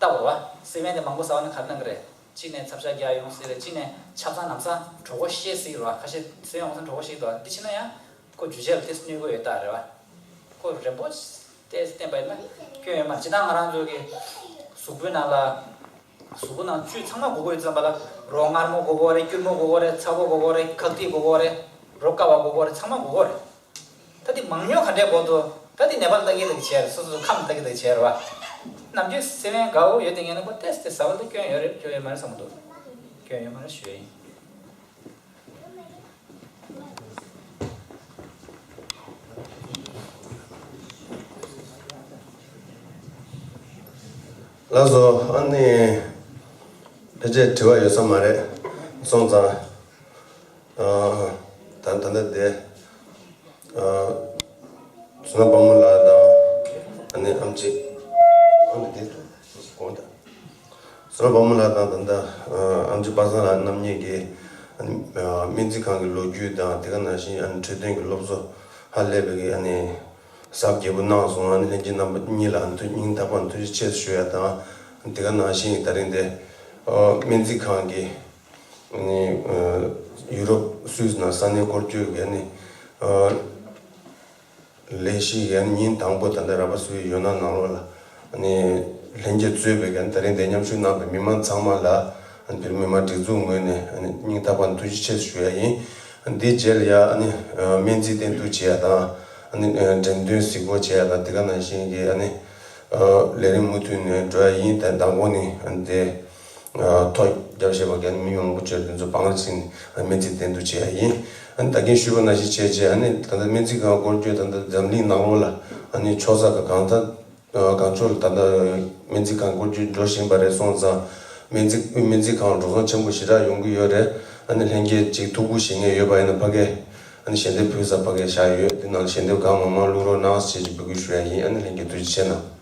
ལྟ་བ་རེད་བ། སི་མེན་དེ་མང་པོ་ཟ་བ་ནི་ག་རེ་གནང་གི་རེད། གཅིག་ནས་ཚབ་ཤ་རྒྱག་ཡོང་སྲིད་རེད། གཅིག་ནས་ཆབ་གསང་ལམ་སང་གྲོད་ཁོག་བཤལ་སྲིད་རེད་བ། ཁ་ཤས་སི་མེན་འོང་སང་གྲོད་ཁོག་བཤལ་འདུག་འདི་ཕྱིན་ན་ཡང་ཁོ་འཇུ་བྱེད་ལ་ཏོག་ཙམ་གནོད་ཀྱི་ཡོད་རྟགས་རེད་བ། ཁོ་རན་པོ་ཏོག་ཙམ་བསྟེན་པ་ཡིན་ན་སྐྱོན་ཡོད་མ་རེད། སྤྱིར་བཏང་ང་རང་ཚོ་གི་གཟུགས་པོའི་ནང་ལ། གཟུགས་པོ་ནང་བཅུད་ཚང་མ་དགོས་ཀྱི་ཡོད་ཙམ་པ་ལ། རོ་མངར་མོ་དགོས་ཀྱི་རེད། སྐྱུར་མོ་དགོས་ཀྱི་རེད། ཚ་བོ་དགོས་ཀྱི་རེད། ཁག་ཏིག་དགོས་ཀྱི་རེད། རོ་བསྐ་བ་དགོས་ཀྱི་རེད། ཚང་མ་དགོས་ཀྱི་རེད། ད་དེ་མང་ཉུང་ག་འདྲས་དགོས་འདུག་ད་དེ་ནད་པ་ལ་ལྟ་གི་ལྟ་གི་བྱས་རེད། སོ་སོ་ཁམས་ལ་ལྟ་གི་ལྟ་གི་བྱས་རེད་བ། ནམ་རྒྱུན་སེ་བན་དགའ་བོ་ཡོད་དེ་ངས་ནི་ཁོ་ཏོག་ཙམ་དེ་ཟ་བ་ལ་སྐྱོན་ཡོད་རེད། སྐྱོན་ཡོད་མ་རེད་བསམ་གི་འདུག་སྐྱོན་ཡོད་མ་རེད་ཞུ་ཡ་ཡིན། ལགས་སོ། ཨ་ནི་ཕལ་ཆེར་དྲི་བ་ཡོད་ས་མ་རེད། སོང་ཙང་། ཨ། ད་ད་ལྟ་དེ། ཨ། བསོད་ནམས་དཔལ་མོ་ལགས་དང་། ཨ་ནི་ཨེམ་ཆི། ཨ་ནི་དེ་དགོངས་དག་བསོད་ནམས་དཔལ་མོ་ལགས་དང་ད་ལྟ་ཨེམ་ཆི་པ་སངས་ལགས་རྣམ་གཉིས་ཀྱིས། ཨ་ནི་སྨན་རྩིས་ཁང་གི་ལོ་རྒྱུས་དང་དེ་ག་ནང་བཞིན་ཨ་ནི་འཕྲོད་བསྟེན་གྱི་སློབ་གསོ་ཧ་ལས་པའི་གི་ཨ་ནི། གཟབ་རྒྱས་པོ་གནང་སོང་། ཨ་ནི་ལྷན་རྒྱས་རྣམ་པ་གཉིས་ལ་ཨ་ནི་ཐུགས་སྙིང་ཐག་པ་ནས་ཐུགས་རྗེ་ཆེ་ཞུ་ཡ་དང་། དེ་ག་ནང་བཞིན་ད་རིང་དེ་སྨན་རྩིས་ཁང་གི་ཨ་ནི་ཡུ་རོབ་སུད་སི་ནང་ས་གནས་སྐོར་སྐྱོད་ཀྱི་ཨ་ནི་ལས་གཞི་ཡི་ཨ་ནི་ཉིན་དང་པོ་ད་ལྟ་ར་པ་སུའི་ཡོད་ན་ནང་ལོགས་ལ་ཨ་ནི་ལྷན་རྒྱས་གཙོས་པའི་ཨ་ནི་ད་རིང་དེ་མཉམ་ཞུགས་གནང་བའི་མི་མང་ཚང་མ་ལ། ཨ་ནི་བོད་མི་མང་སྒྲིག་འཛུགས་ངོས་ནས་ཨ་ནི་སྙིང་ཐག་པ་ནས་ཐུགས་རྗེ་ཆེ་ཞུ་ཡ་ཡིན། འདིའི་རྗེས་ལ་ཡ་ཨ་ནི་སྨན་རྩིས་བསྟེན་གཏུག་བྱེད་ཡ་དང་། ཨ་ནི་འགྲེམས་སྟོན་གཟིགས་སྐོར་བྱེད་ཡ་དང་དེ་ག་ནང་བཞིན་གྱི་ཨ་ནི་ལས་རིམ་མུ་མཐུད་ནས་འགྲོ་ཡ་ཡིན། ད་མདང་དགོང་ནས་ཨ་ནི་དེ་ཐོ་རྒྱབ་བཞག་པ་གི་ཨ་ནི་མི་མང་པོ་བྱས་དེ་ཚོ་བང་རིམ་ཟིན་ནས་སྨན་རྩིས་བསྟེན་གཏུག་བྱེད་ཡ་ཡིན། ཨ་ནི་ད་གིན་ཞུས་པ་ནང་བཞིན་བྱས་རྗེས་ཨ་ནི་ད་ལྟ་སྨན་རྩིས་ཁང་སྐོར་སྐྱོད་ད་ལྟ་འཛམ་གླིང་ནང་ལོགས་ལ་ཨ་ནི་ཕྱོགས་ས་ག་གང་ད། གང་ཕྱོགས་ལ་ད་ལྟ་སྨན་རྩིས་ཁང་སྐོར་སྐྱོད་འགྲོ་བཞིན་པ་རེད། སོང་ཙང་སྨན་རྩིས་དབུས་སྨན་རྩིས་ཁང་འགྲོ་སོང་ཆེན་པོ་ཞེ་དྲག་ཡོང་གི་ཡོད་རེད། ཨ་ནི་ལྷན་རྒྱས་ཅིག་ཐུགས་ཁུར་བཞེས་མཁན་ཡོད་པ་ཡིན་ན་ཕ་གི་ཨ་ནི་ཞལ་འདེབས་ཕུལ་ས་ཕ་གི་བཞག་ཡོད། དེ་ནང་ཞལ་འདེབས་གང་མང་མང་བླུག་རོགས་གནང་ཞེས་ཀྱི་འབོད་སྐུལ་ཞུ་ཡ་ཡིན། ཨ་ནི་ལྷན་རྒྱས་ཐུགས་རྗེ་ཆེ་གནང་།